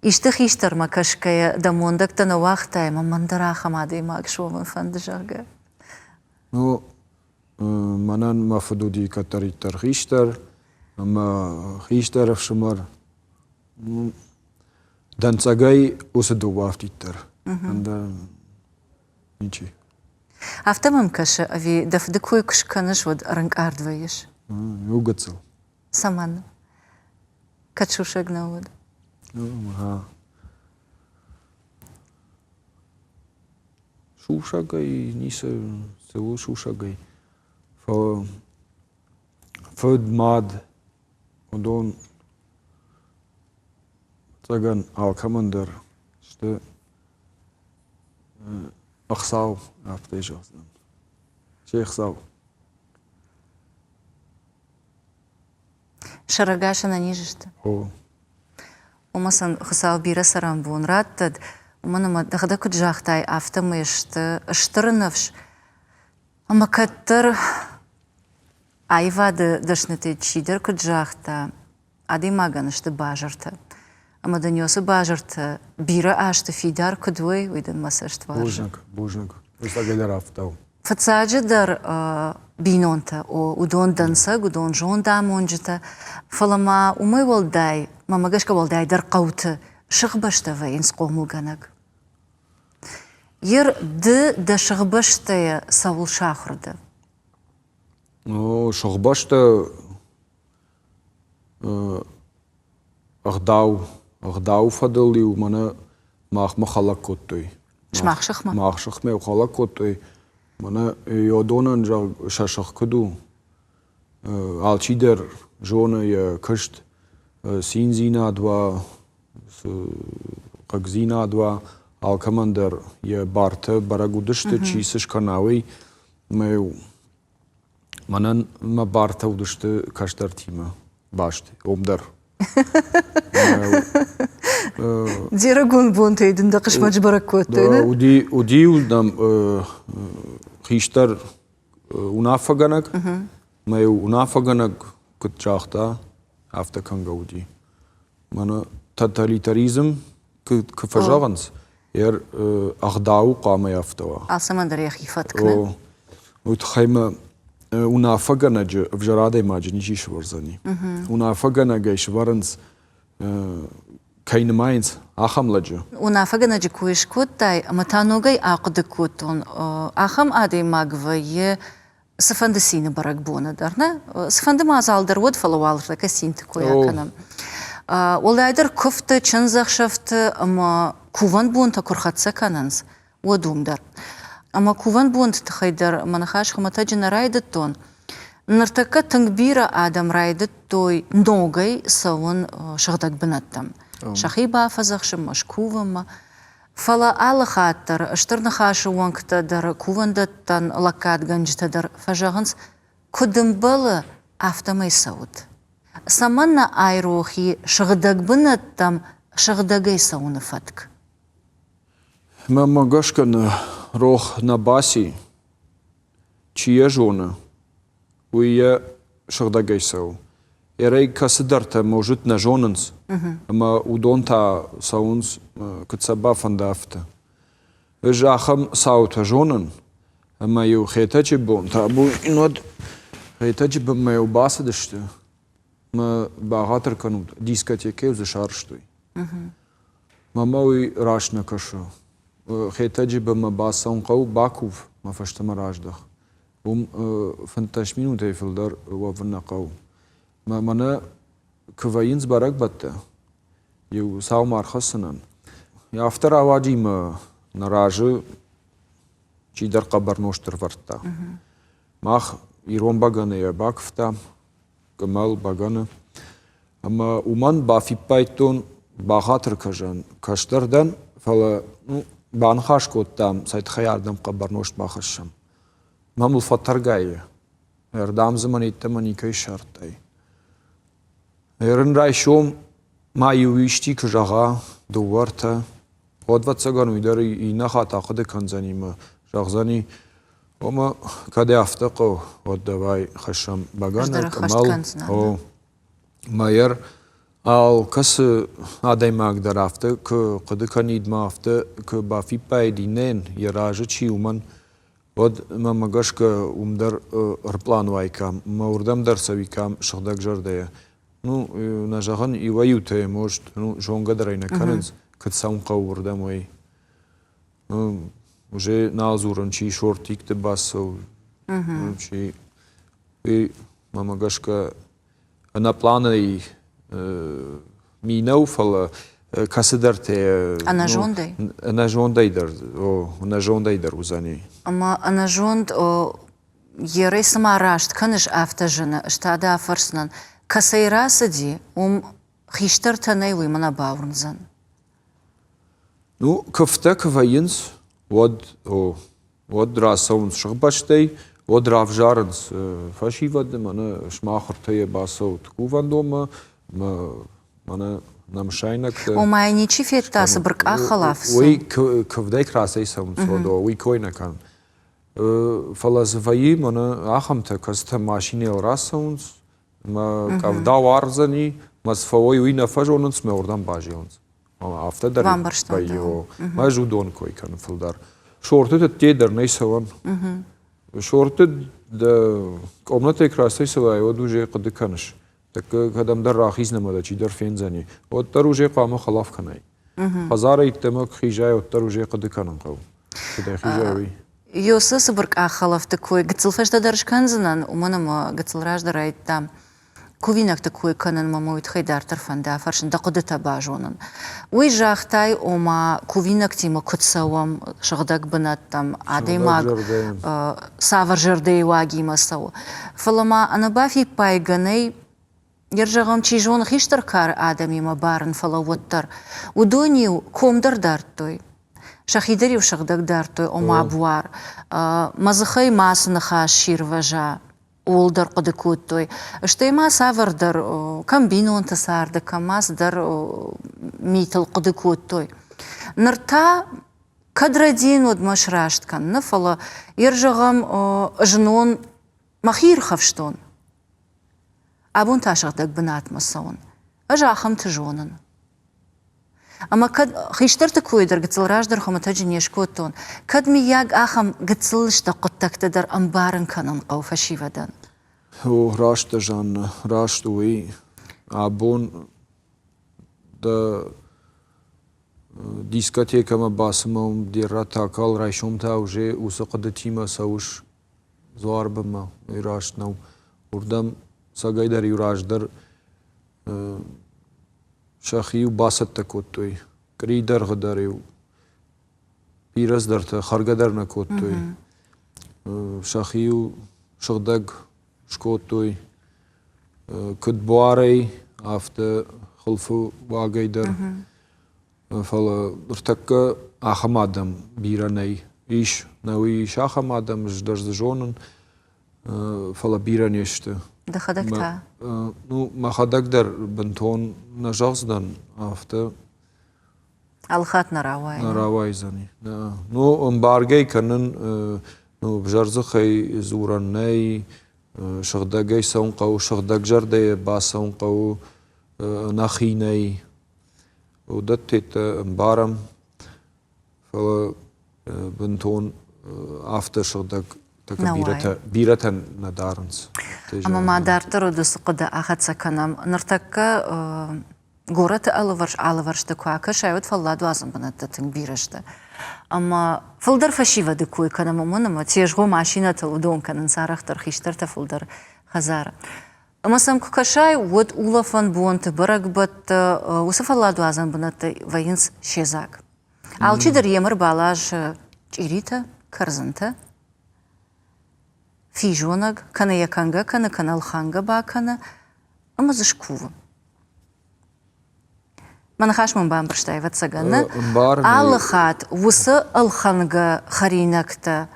Исты хистӕрмӕ кӕсгӕйӕ дӕ мондӕгтӕ нӕ уагътай ӕмӕ мӕн дӕр ахӕм адӕймаг суӕвын фӕнды, зӕгъгӕ? Ну, мӕнӕн мӕ фыд уыди кӕддӕриддӕр хистӕр ӕмӕ хистӕр ӕфсымӕр. Дӕнцӕгӕй уыцы дыууӕ афтиддӕр. Ӕндӕр ничи. Афтӕ мӕм кӕсы, ӕви дӕ фыды кой куы скӕныс, уӕд ӕрынкъард вӕййыс? Иу гыццыл. Цӕмӕн? Кӕд сусӕг нӕ уыд? Сусӕгӕй ницы цы у сусӕгӕй. Фӕлӕ фыд, мад, уыдон ӕцӕгӕн алкӕмӕн дӕр сты. Ӕхсау, афтӕ зӕгъдзынӕн. Се хсау. Сӕрӕгас ӕнӕниз сты? О. Уымӕ сын Хуыцау бирӕ цӕрӕнбон раттӕд, уымӕн ӕмӕ дӕхӕдӕг куыд загътай, афтӕмӕй сты стыр ныфс. Ӕмӕ кӕддӕр аивады дӕснытӕй чидӕр куыд загъта, адӕймагӕн сты базыртӕ. Ӕмӕ дын уыцы базыртӕ бирӕ азты фидар куыд уой, уый дын мӕ цӕст уарзы. Бузныг, бузныг. Фыццагӕй афтӕ у. Фыццаджыдӕр бинонтӕ, о, уыдон дӕнцӕг, уыдон зондамонджытӕ, фӕлӕ ма уымӕй уӕлдай, мӕнмӕ гӕсгӕ уӕлдайдӕр хъӕуты сыхбӕстӕ вӕййынц хъомылгӕнӕг. Ер ды дӕ сыхбӕстӕйӕ цӕуыл сахуыр дӕ? Ну, сыхбӕстӕ ӕгъдау, ӕгъдауы фӕдыл-иу мӕнӕ махмӕ хӕлӕг кодтой. Сымах сыхмӕ? Мах сыхмӕ хӕлӕг кодтой. Мӕнӕ Йодонӕн, зӕгъ, сӕ сых куыд у, алчидӕр зоны йӕ куыст, циндзинад уа, хъыгдзинад уа, алкӕмӕн дӕр йӕ бартӕ бӕрӕг уыдысты, чи цы скӕна, уый. Мӕ-иу Мӕнӕн мӕ бартӕ уыдысты кӕстӕртимӕ баст, уым дӕр. Де рыгон бонтӕй дын дӕ хъысмӕт сбӕрӕг кодтой, нӕ? Уыди, уыди нӕм хистӕр уынаффӕгӕнӕг. Мӕ уынаффӕгӕнӕг куыд загъта, афтӕ кӕнгӕ уыди. Мӕнӕ тоталитаризм куы фӕзӕгъынц, йӕ ӕгъдау хъуамӕ афтӕ уа. Алцӕмӕн дӕр йӕхи фӕтк, нӕ? Уый тыххӕй мӕ уынаффӕгӕнӕджы ӕвзӕр адӕймаджы ничи сывӕрдзӕни. Уынаффӕгӕнӕгӕй сывӕрынц, кӕй нымайынц, ахӕм лӕджы. Уынаффӕгӕнӕджы кой скодтай, ӕмӕ та ногӕй ахъуыды кодтон, ахӕм адӕймаг вӕййы цыфӕнды цины бӕрӕгбоны дӕр, нӕ? Цыфӕнды мадзал дӕр уӕд, фӕлӕ уал ныртӕккӕ цинты кой акӕнӕм. Уӕлдайдӕр куывдты, чындзӕхсӕвты ӕмӕ кувӕн бонтӕ куы рхӕццӕ кӕнынц, уӕд уым дӕр. Ӕмӕ кувӕн бонты тыххӕй дӕр мӕ ныхас хуымӕтӕджы нӕ райдыдтон. Ныртӕккӕ тынг бирӕ адӕм райдыдтой ногӕй цӕуын сыгъдӕг бынӕттӕм. Сӕхи бафӕдзӕхсынмӕ, скувынмӕ. Фӕлӕ алы хатт дӕр Стыр Ныхасы уӕнгтӕ дӕр, кувӕндӕттӕн лӕггадгӕнджытӕ дӕр фӕзӕгъынц, куыд ӕмбӕлы, афтӕмӕй цӕут. Цӕмӕннӕ айрох и сыгъдӕг бынӕттӕм сыгъдӕгӕй цӕуыны фӕтк? Мӕнмӕ гӕсгӕ нӕ рох нӕ баци, чи йӕ зоны, уый йӕ сыгъдӕгӕй цӕуы. Ерӕй кӕцыдӕртӕ может нӕ зонынц, ӕмӕ уыдон та цӕуынц, куыд сӕ бафӕнда, афтӕ. Ӕз ахӕм цаутӕ зонын, ӕмӕ-иу Хетӕджы бон та уӕд Хетӕджы бынмӕ-иу бацыдысты ӕмӕ бӕгъатыр кӕнут, дискотекӕ-иу дзы сарӕзтой. Мӕнмӕ уый раст нӕ кӕсы. Хетӕджы бынмӕ бацӕуын хъӕуы, бакув, мӕ фӕстӕмӕ раздӕх. Уым 15 минутӕй фылдӕр уӕвын нӕ хъӕуы. Мӕнӕ куы вӕййынц бӕрӕгбӕттӕ, иу саумӕ ӕрхӕцынӕн, афтӕ рауади мӕ нӕ разы чидӕр хъӕбӕр нозт ӕрвӕрдта. Мах ирон бӕгӕныйӕ бакуывтам, къуымӕл бӕгӕны. Ӕмӕ уымӕн бафиппайдтон, бахатыр кӕзӕн, кӕстӕр дӕн, фӕлӕ ну, баныхас кодтам, цӕй тыххӕй ардӕм хъӕбӕр нозт бахӕссӕм. Мӕ мыл фӕтӕргай и. Ӕрдӕм дзы мӕн йеддӕмӕ никӕй ссардтай. Ерын райсом ма иу исти куы зӕгъа, дыууӕ, ӕртӕ, уӕд, ӕвӕццӕгӕн, уый дӕр иннӕ хатт ахъуыды кӕндзӕни мӕ зӕгъдзӕни, ома, кӕд афтӕ хъӕуы, уӕд давай хӕссӕм бӕгӕны, къуымӕл. О, мӕйӕр алкӕцы адӕймаг дӕр афтӕ куы хъуыды кӕнид мӕ афтӕ куы бафиппаид иннӕйӕн, йӕ разы чи уымӕн, уӕд мӕмӕ гӕсгӕ уым дӕр ӕрпълан уаиккам ӕмӕ уырдӕм дӕр цӕуиккам сыгъдӕг зӕрдӕйӕ. Ну, нӕ зӕгъын, иуӕй-иутӕ, может, ну, зонгӕ дӕр ӕй нӕ кӕнынц, куыд цӕуын хъӕуы уырдӕм, уый. Ну, уже нал дзурын, чи шортикты бацӕуы, чи... Уый, мӕмӕ гӕсгӕ, ӕнӕпъланӕй ми нӕу, фӕлӕ кӕцыдӕртӕ ӕнӕзондӕй ӕнӕзондӕй дӕр о ӕнӕзондӕй дӕр уыдзӕни. Ӕмӕ ӕнӕзонд ерӕй цыма раст кӕныс, афтӕ зыны. Ӕз та дӕ афӕрсдзынӕн, кӕцӕй рацыди, уым хистӕртӕ нӕй, уый мӕ нӕ бауырндзӕн. Ну, куывтӕ куы вӕййынц, уӕд, о, уӕд рацӕуынц сыхбӕстӕй, уӕд равзарынц фӕсивӕды, мӕнӕ сымах ӕртӕйӕ бацӕут кувӕндонмӕ, мӕнӕ нӕ мысайнӕгтӕ. Ома йӕ ничи федта цыбыркъах хӕлаф? Уый куывдӕй красӕй цӕуынц, уӕд уый кой нӕ кӕнын. Фӕлӕ дзы вӕййы мӕнӕ ахӕмтӕ, кӕцытӕ машинӕйыл рацӕуынц, мӕ къӕвда уардзӕни, мӕ цы фӕуой, уый нӕ фӕзонынц, мӕ уырдӕм базилынц. Афтӕ дӕр вӕййы. Ӕз уыдон кой кӕнын фылдӕр. Шортыты дде дӕр нӕй цӕуӕн. Шорты дӕ къомнатӕй куы рацӕйцӕуай, уӕд уже хъуыды кӕныс. Тӕккӕ кӕдӕмдӕр рахизнӕмӕ дӕ чидӕр фендзӕни, уӕддӕр уже хъуамӕ хӕлаф кӕнай. Хӕдзарӕй ӕддӕмӕ куы хизай, уӕддӕр уже хъуыды кӕнын хъӕуы. Куыдӕй хизай, уый. Ёсы цыбыркъах хӕлӕфты кой гыццыл фӕстӕдӕр скӕндзынӕн, уымӕн ӕмӕ гыццыл раздӕр райдыдтам кувинӕгты кой кӕнынмӕ мӕ уый тыххӕй дарддӕр фӕнды афӕрсын, дӕ хъуыдытӕ базонын. Уый загътай, ома кувинӕгтимӕ куыд цӕуӕм сыгъдӕг бынӕттӕм, адӕймаг цавӕр зӕрдӕйы уагимӕ цӕуы. Фӕлӕ ма ӕнӕбафиппайгӕ нӕй, йе зӕгъӕм, чи зоны, хистӕр кары адӕмимӕ барын, фӕлӕ уӕддӕр уыдон-иу ком дӕр дардтой. Сӕхи дӕр-иу сыгъдӕг дардтой, ома буар. Мӕ дзыхӕй мацы ныхас сирвӕза, ууыл дӕр хъуыды кодтой. Стӕй ма цавӕрдӕр кӕм бинонты царды, кӕм ма цыдӕр митыл хъуыды кодтой. Ныр та кӕд рӕдийын, уӕд мӕ сраст кӕн, фӕлӕ йе зӕгъӕм, знон мӕхи ирхӕфстон. Абон та сыгъдӕг бынатмӕ цӕуын. Ӕз ахӕмты зонын. Ӕмӕ кӕд хистӕрты кой дӕр гыццыл раздӕр хуымӕтӕджы не скодтон, кӕд мыййаг ахӕм гыццыл лыстӕг хъуыддӕгтӕ дӕр ӕмбарын кӕнын хъӕуы фӕсивӕдӕн? О, раст дӕ, Жаннӕ, раст у уый. Абон дӕ дискотекӕмӕ бацымӕ де рратакал райсом та уже уыцы хъуыдытимӕ цӕуыс дзуарбынмӕ. Уый раст нӕу. Уырдӕм цӕгӕйдӕр-иу раздӕр сӕхи-иу бацӕттӕ кодтой. Къуырийы дӕргъы дӕр-иу бирӕ цыдӕртӕ хӕргӕ дӕр нӕ кодтой. Сӕхи-иу сыгъдӕг скодтой куыд буарӕй, афтӕ хуылфы уагӕй дӕр. Фӕлӕ ныртӕккӕ ахӕм адӕм бирӕ нӕй. Ис, нӕ уый ис ахӕм адӕм, ӕз дӕр дзы зонын, фӕлӕ бирӕ не сты. Дӕхӕдӕг та? Ну, мӕхӕдӕг дӕр бынтон нӕ зӕгъдзынӕн, афтӕ. Алхатт нӕ рауайы. Нӕ рауайдзӕни. Ну, ӕмбаргӕ кӕнын, ну, ӕвзӕр дзыхӕй дзурӕн нӕй, сыгъдӕгӕй цӕуын хъӕуы, сыгъдӕг зӕрдӕйӕ бацӕуын хъӕуы, нӕхи нӕй. Уыдӕттӕ ӕмбарӕм. Фӕлӕ бынтон афтӕ сыгъдӕг бирӕтӕ, бирӕтӕ нӕ дарынц. Ӕмӕ ма дарддӕр уыцы хъуыды ахӕццӕ кӕнӕм. Ныртӕккӕ горӕты алыварс алывӕрсты куы акӕсай, уӕд фӕлладуадзӕн бынӕттӕ тынг бирӕ сты. Ӕмӕ фылдӕр фӕсивӕды кой кӕнӕм, уымӕн ӕмӕ тезгъо машинӕтыл уыдон кӕнынц арӕхдӕр хистӕртӕ фылдӕр хӕдзары. Ӕмӕ сӕм куы кӕсай, уӕд улӕфӕн бонты, бӕрӕгбӕтты, уыцы фӕлладуадзӕн бынӕттӕ вӕййынц се дзаг. Алчидӕр йемӕ рбаласы чъиритӕ, кӕрдзынтӕ, физонӕг, кӕнӕ йӕ кӕнгӕ кӕны, кӕнӕ ӕлхӕнгӕ бакӕны ӕмӕ дзы скувы. Мӕ ныхас мын бамбӕрстай, ӕвӕццӕгӕн, нӕ? Алы хатт уыцы ӕлхӕнгӕ хӕринӕгтӕ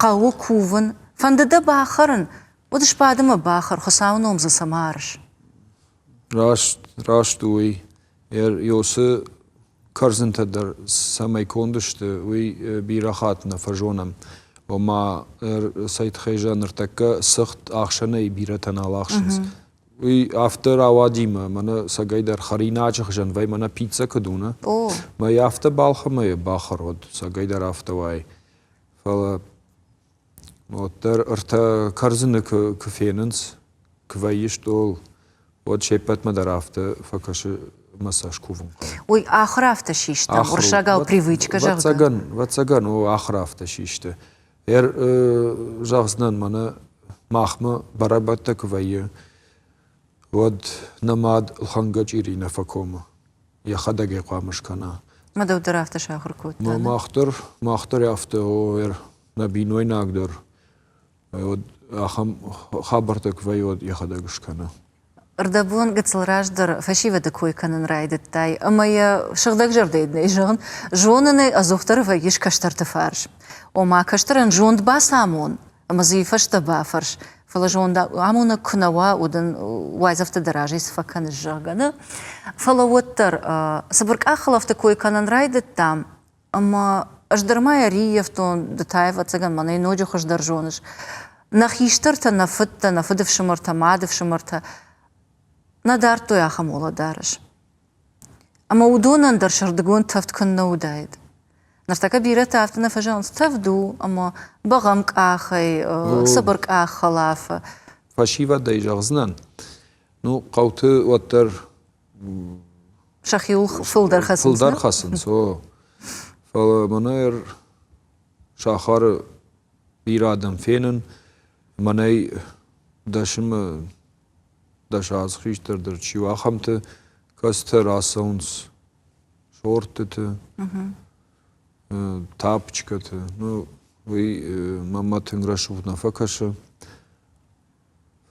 хъӕуы кувын, фӕнды дӕ бахӕрын, уӕд сбад ӕмӕ бахӕр, Хуыцауы ном дзы цӕмӕ арыс? Раст, раст у уый. Ёсы кӕрдзынтӕ дӕр цӕмӕй конд сты, уый бирӕ хатт нӕ фӕзонӕм. Ома, цӕй тыххӕй зӕгъ, ныртӕккӕ цыхт ӕхсӕнӕй бирӕтӕ нал ахсынц. Уый афтӕ рауади мӕ, мӕнӕ цӕгӕйдӕр хӕринаджы хуызӕн вӕй, мӕнӕ пиццӕ куыд у, нӕ? Мӕ афтӕ балхӕ мӕ йӕ бахӕр, уӕд цӕгӕйдӕр афтӕ уай. Фӕлӕ уӕддӕр ӕртӕ кӕрдзыны куы фенынц, куы вӕййы стъол, уӕд се ппӕтмӕ дӕр афтӕ фӕкӕсы мӕ сӕ скувын хъӕуы. Уый ахуыр афтӕ систы, уырыссагау привычка, зӕгъгӕ? Ӕвӕццӕгӕн, ӕвӕццӕгӕн, о, ахуыр афтӕ систы. Ӕр, зӕгъдзынӕн, мӕнӕ махмӕ бӕрӕгбӕттӕ куы вӕййы, уӕд нӕ мад ӕлхӕнгӕ чъири нӕ фӕкомы. Йӕхӕдӕг ӕй хъуамӕ скӕна. Мӕ дӕу дӕр афтӕ сахуыр кодта. Мах дӕр, мах дӕр афтӕ, о, нӕ бинойнаг дӕр. Уӕд ахӕм хабӕрттӕ куы вӕййы, уӕд йӕхӕдӕг скӕны. Ӕрдӕбон гыццыл раздӕр фӕсивӕды кой кӕнын райдыдтай ӕмӕ йӕ сыгъдӕгзӕрдӕйы нӕй зӕгъын, зонын ӕй, ӕдзухдӕр вӕййыс кӕстӕрты фарс. Ома кӕстӕрӕн зонд бацамон ӕмӕ дзы фӕстӕ бафӕрс, фӕлӕ зонд амонӕг куы нӕ уа, уӕд ын уайдзӕфтӕ дӕ разӕй цы фӕкӕныс, зӕгъгӕ, нӕ? Фӕлӕ уӕддӕр цыбыр къаххӕлӕфты кой кӕнын райдыдтам, Ӕмӕ ӕз дӕр ма йӕ риййӕфтон, ды та, ӕвӕццӕгӕн, мӕнӕй ноджы хуыздӕр зоныс. Нӕ хистӕртӕ, нӕ фыдтӕ, нӕ фыдыфсымӕртӕ, мадыфсымӕртӕ нӕ дардтой ахӕм уӕлӕдарӕс. Ӕмӕ уыдонӕн дӕр сӕрдыгон тӕвд куыннӕ уыдаид. Ныртӕккӕ бирӕтӕ афтӕ нӕ фӕзӕгъынц, тӕвд у ӕмӕ бӕгъӕмкъахӕй, цыбыркъах хӕлафы. Фӕсивӕдӕй зӕгъдзынӕн, ну, хъӕуты уӕддӕр Сӕхиуыл фылдӕр хӕцынц. Фылдӕр хӕцынц, о. Фӕлӕ мӕнӕ сахары бирӕ адӕм фенын, мӕнӕй дӕсымы дӕс аз хистӕр дӕр чи у, ахӕмты кӕцытӕ рацӕуынц шортыты, тапочкӕты. Ну, уый мӕнмӕ тынг рӕсугъд нӕ фӕкӕсы.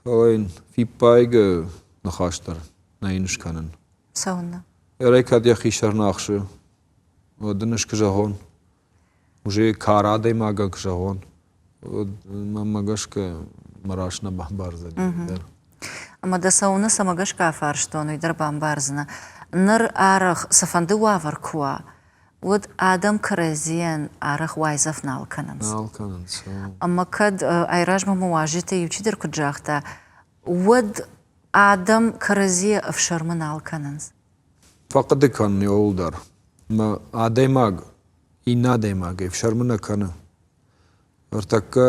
Фӕлӕ йын фиппайгӕ ныхас дӕр нӕ йын скӕнын. Цӕуыннӕ? Ӕрӕй кӕд йӕхи сӕр нӕ ахсы, уӕд ын ӕз куы зӕгъон, уже кар адӕймагӕн куы зӕгъон, уӕд мӕнмӕ гӕсгӕ мӕ раст нӕ бамбардзӕни дӕр. Ӕмӕ дӕ цӕуыннӕ цӕмӕ гӕсгӕ афарстон, уый дӕр бамбардзынӕ. Ныр арӕх цыфӕнды уавӕр куы уа, уӕд адӕм кӕрӕдзийӕн арӕх уайдзӕф нал кӕнынц. Нал кӕнынц. Ӕмӕ кӕд айразмӕ мӕ уазджытӕй иу чидӕр куыд загъта, уӕд адӕм кӕрӕдзийӕ ӕфсӕрмы нал кӕнынц. Фӕхъуыды кӕнын иуыл дӕр. Мӕ адӕймаг иннӕ адӕймагӕй ӕфсӕрмы нӕ кӕны. Ӕртӕккӕ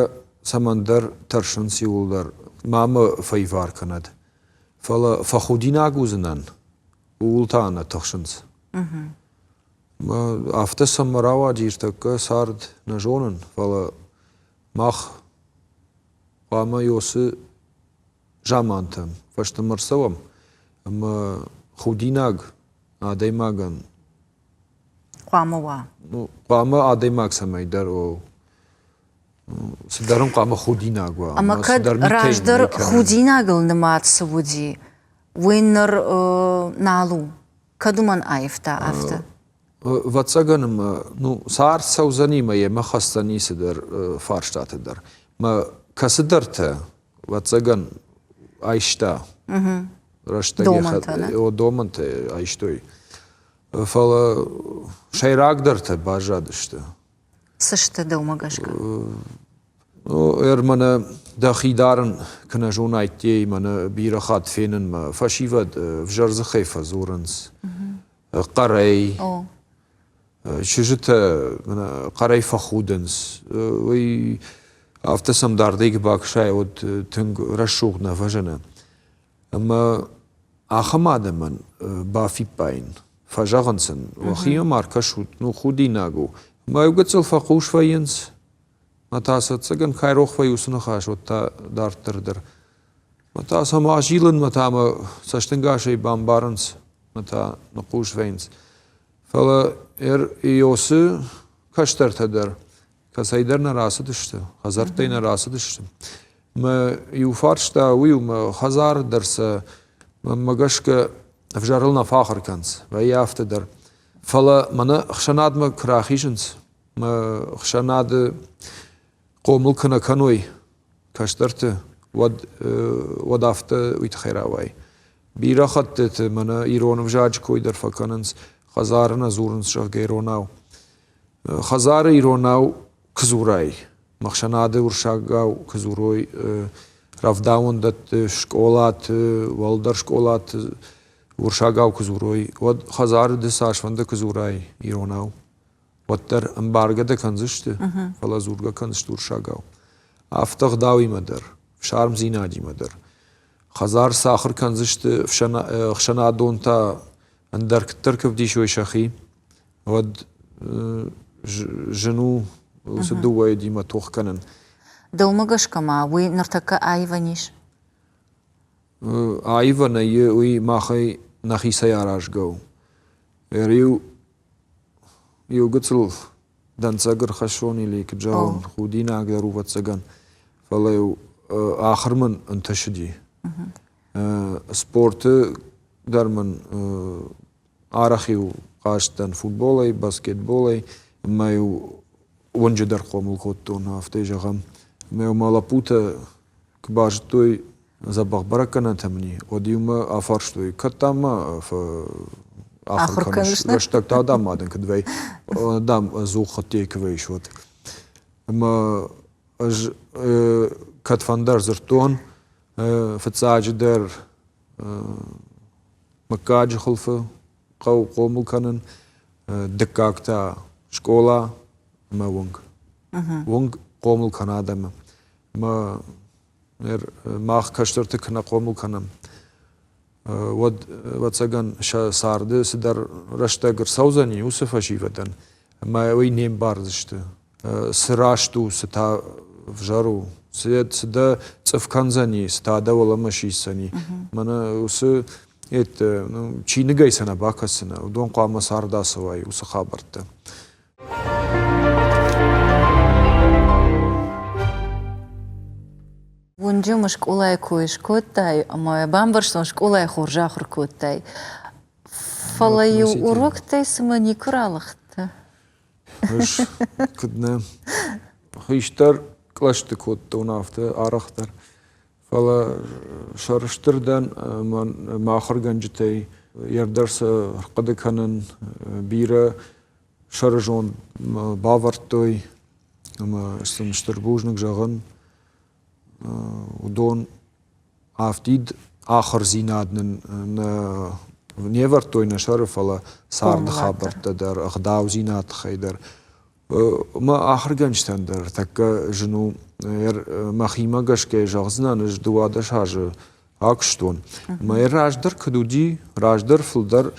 цӕмӕндӕр тӕрсынц иуылдӕр, ма мӕ фӕивар кӕнӕд. Фӕлӕ фӕхудинаг уыдзынӕн, ууыл та нӕ тыхсынц. Афтӕ сӕм рауади ӕртӕккӕ цард нӕ зонын, фӕлӕ мах хъуамӕ уыцы замантӕм фӕстӕмӕ ӕрцӕуӕм ӕмӕ худинаг адӕймагӕн хъуамӕ уа. Ну, хъуамӕ адӕймаг цӕмӕйдӕр цыдӕр ын хъуамӕ худинаг уа. Ӕмӕ кӕд раздӕр худинагыл нымад цы уыди, уый ныр нал у. Кӕд уымӕн аивта афтӕ? Ӕвӕццӕгӕн ӕмӕ ну, цард цӕудзӕни мӕ йемӕ хӕсдзӕни цыдӕр фарстаты дӕр. Мӕ кӕцыдӕртӕ, ӕвӕццӕгӕн, айста. Рӕстӕг домӕнтӕ айстой. Фӕлӕ сӕйрагдӕртӕ баззадысты. Цы сты дӕумӕ гӕсгӕ? Ӕр мӕнӕ дӕхи дарын куы нӕ зонай ӕддейы мӕнӕ бирӕ хатт фенын мӕ фӕсивӕд ӕвзӕр дзыхӕй фӕдзурынц. Хъӕрӕй. Чызджытӕ хъӕрӕй фӕхудынц. Уый афтӕ сӕм дардӕй куы бакӕсай, уӕд тынг рӕсугъд нӕ фӕзыны. Ӕмӕ ахӕм адӕмӕн бафиппайын, фӕзӕгъынц сын, уӕхимӕ ма ркӕсут, ну худинаг у. Ӕмӕ иу гыццыл фӕхъус вӕййынц, мӕ та сӕ ӕцӕгӕн кӕй рох вӕййы уыцы ныхас, уӕд та дарддӕр дӕр. Мӕ та сӕм азилынмӕ та мӕ цӕстӕнгасӕй бамбарынц, мӕ та ныхъхъус вӕййынц. Фӕлӕ Иосы кӕстӕртӕ дӕр кӕцӕйдӕр нӕ рацыдысты, хӕдзӕрттӕй нӕ рацыдысты. Мӕ иу фарста уый у, мӕ хӕдзары дӕр сӕ мӕнмӕ гӕсгӕ ӕвзӕрыл нӕ фӕахуыр кӕнынц, вӕййы афтӕ дӕр. Фӕлӕ мӕнӕ ӕхсӕнадмӕ куы рахизынц, мӕ ӕхсӕнады хъомыл куы нӕ кӕной кӕстӕрты, уӕд, уӕд афтӕ уый тыххӕй рауайы. Бирӕ хӕттыты мӕнӕ ирон ӕвзаджы кой дӕр фӕкӕнынц, хӕдзары нӕ дзурынц, зӕгъгӕ, иронау. Хӕдзары иронау куы дзурай, ӕхсӕнады уырыссагау куы дзурой, рӕвдауӕндӕтты, скъолаты, уӕлдӕр скъолаты уырыссагау куы дзурой, уӕд хӕдзары ды цасфӕнды куы дзурай иронау, уӕддӕр ӕмбаргӕ дӕ кӕндзысты, фӕлӕ дзургӕ кӕндзысты уырыссагау. Афтӕ ӕгъдауимӕ дӕр, ӕфсармдзинадимӕ дӕр. Хӕдзар цы ахуыр кӕндзысты ӕхсӕнадон та ӕндӕр куыддӕр куы ӕвдисой сӕхи, уӕд зын у уыцы дыууӕйы тох кӕнын. Дӕумӕ гӕсгӕ ма уый ныртӕккӕ аивӕн ис? Аивӕн ӕй уый махӕй нӕхицӕй аразгӕ у. Ӕриу иу гыццыл дӕнцӕг ӕрхӕссон или куыд зӕгъон, худинаг дӕр у, ӕвӕццӕгӕн. Фӕлӕ-иу ахуыр мын ӕнтысыди. Спорты дӕр мын арӕх-иу хъазт дӕн футболӕй, баскетболӕй, ӕмӕ-иу уынджы дӕр хъомыл кодтон, афтӕ зӕгъӕм. Ӕмӕ-иу мӕ лӕппутӕ куы базыдтой дзӕбӕх бӕрӕггӕнӕнтӕ мын и, уӕд-иу мӕ афарстой, кӕд дам ма ахуыр кӕныс, рӕстӕг та дам ма дын куыд вӕй, дам ӕдзух хаттӕй куы вӕййыс, уӕд. Ӕмӕ ӕз кӕдфӕндӕр дзырдтон, фыццаджыдӕр мыггаджы хуылфы хъӕуы хъомыл кӕнын, дыккаг та скъола ӕмӕ уынг. Уынг хъомыл кӕны адӕмы. Ӕмӕ мах кӕстӕрты куы нӕ хъомыл кӕнӕм, уӕд, ӕвӕццӕгӕн, сӕ царды цыдӕр рӕстӕг ӕрцӕудзӕни уыцы фӕсивӕдӕн, ӕмӕ уый не мбардзысты. Цы раст у, цы та взӕр у, цы дӕ цъыф кӕндзӕни, цы та дӕ уӕлӕмӕ сисдзӕни. Мӕнӕ уыцы чиныгӕй сӕ нӕ бакӕсдзынӕ, уыдон хъуамӕ цард ацӕуай уыцы хабӕрттӕ. Уынджы мӕ скъолайы кой скодтай ӕмӕ бамбӕрстон, скъолайы хорз ахуыр кодтай. Фӕлӕ-иу уроктӕй цымӕ никуы ралыгъдтӕ? Ӕз куыд нӕ хистӕр кълӕсты кодтон афтӕ арӕхдӕр. Фӕлӕ сӕрыстыр дӕн мӕ ахуыргӕнджытӕй, ӕрдӕр сӕ ӕрхъуыды кӕнын бирӕ сӕрызонд бавӕрдтой ӕмӕ сын стыр бузныг зӕгъын. Уыдон афтид ахуырдзинад нын не вӕрдтой нӕ сӕры, фӕлӕ царды хабӕрттӕ дӕр, ӕгъдаудзинады тыххӕй дӕр. Мӕ ахуыргӕнджытӕн дӕр тӕккӕ зын у. Мӕхимӕ гӕсгӕ зӕгъдзынӕн, ӕз 12 азы акуыстон. Мӕ раздӕр куыд уыди, раздӕр фылдӕр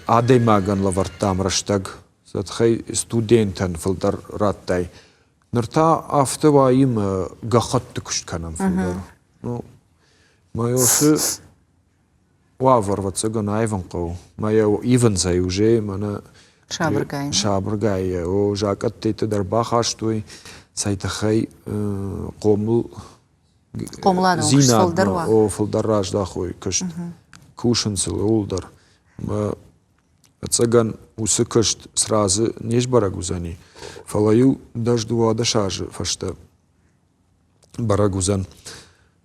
адӕймагӕн лӕвӕрдтам рӕстӕг, тыххӕй студентӕн фылдӕр радтай. Ныр та афтӕ уайы мӕ гӕххӕтты куыст кӕнӕм фылдӕр. Ну, мӕ уыцы уавӕр, ӕвӕццӕгӕн, аивын хъӕуы. Мӕ йӕ ивынц ӕй уже, мӕнӕ Сабыргай. Сабыргай йӕ о, закъӕттӕ дӕр бахастой, цӕй тыххӕй хъомыл хъомыладон куыст фылдӕр уа. О, фылдӕр раздахой куыст. Кусынц ыл ууыл дӕр. Мӕ ӕцӕгӕн уыцы куыст сразы не сбӕрӕг уыдзӕни, фӕлӕ иу дӕс-дыууадӕс азы фӕстӕ бӕрӕг уыдзӕн.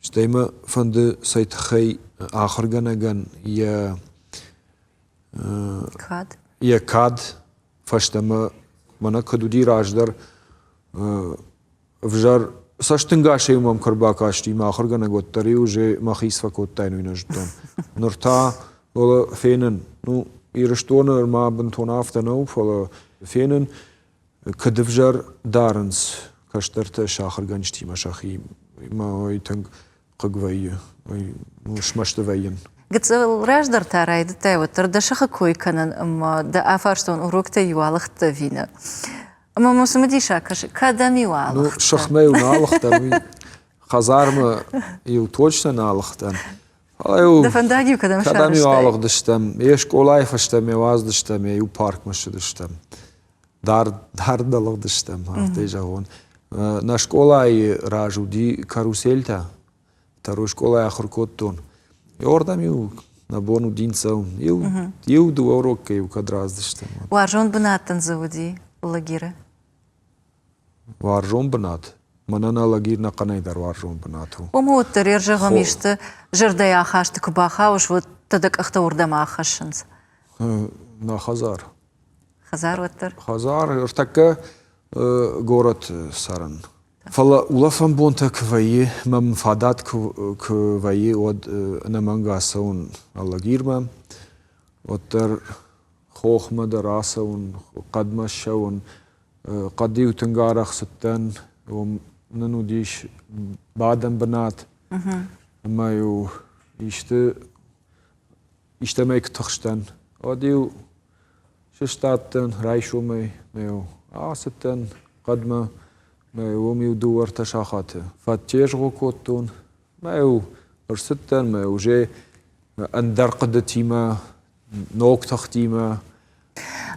Стӕй мӕ фӕнды цӕй тыххӕй ахуыргӕнӕгӕн йӕ кад йӕ кад фӕстӕмӕ мӕнӕ куыд уыди раздӕр ӕвзӕр цӕстӕнгасӕй мӕм куы ӕрбакасти мӕ ахуыргӕнӕг, уӕддӕр-иу уже мӕхи цы фӕкодтаин, уый нӕ зыдтон. Ныр та фӕлӕ фенын, ну, Ирыстоны ма бынтон афтӕ нӕу, фӕлӕ фенын, куыд ӕвзӕр дарынц кӕстӕртӕ сӕ ахуыргӕнджытимӕ сӕхи, мӕ уый тынг хъыг вӕййы, уый смӕсты вӕййын. Гыццыл раздӕр та райдыдтай уӕддӕр дӕ сыхы кой кӕнын ӕмӕ дӕ афарстон уроктӕ иу алыгъдтӕ ӕви нӕ. Ӕмӕ мӕм цымыдисаг кӕсы, кӕдӕм-иу алыгъдтӕ? Ну, сыхмӕ-иу нӕ алыгътӕн, уый хӕдзармӕ-иу точно нӕ алыгътӕн. Фӕлӕ-иу Дӕ фӕндаг-иу кӕдӕм кӕдӕм-иу алыгъдыстӕм, йе скъолайы фӕстӕ ме уадздыстӕм, йе иу паркмӕ ссыдыстӕм. Дард, дард алыгъдыстӕм, афтӕ зӕгъон. Нӕ скъолайы раз уыди карусельтӕ, Второй скъолайы ахуыр кодтон. Уордӕм-иу нӕ бон уыди цӕуын. Иу, иу дыууӕ уроккӕ-иу кӕд раздзыстӕм. Уарзон бынат дын дзы уыди лагеры? Уарзон бынат? Мӕнӕн Алагир нӕхъӕнӕй дӕр уарзон бынат у. Уым уӕддӕр ӕрзӕгъӕм исты зӕрдӕйы ахасты куы бахауыс, уӕд дӕ дӕ къӕхтӕ уырдӕм ахӕссынц. Нӕ хӕдзар. Хӕдзар уӕддӕр? Хӕдзар, ӕртӕккӕ горӕт цӕрын. Фӕлӕ улӕфӕн бонтӕ куы вӕййы, мӕм фадат куы вӕййы, уӕд ӕнӕмӕнг ацӕуын Алагирмӕ. Уӕддӕр хохмӕ дӕр ацӕуын, хъӕдмӕ ссӕуын. Хъӕды-иу тынг арӕх цыдтӕн, уым нын уыдис бадӕн бынат. Ӕмӕ-иу исты истӕмӕй куы тыхстӕн, уӕд-иу сыстадтӕн райсомӕй, ӕмӕ-иу ацыдтӕн хъӕдмӕ, ӕмӕ уым-иу дыууӕ-ӕртӕ сахаты фӕтезгъо кодтон, ӕмӕ-иу ӕрцыдтӕн, ӕмӕ уже ӕндӕр хъуыдытимӕ, ног тыхтимӕ.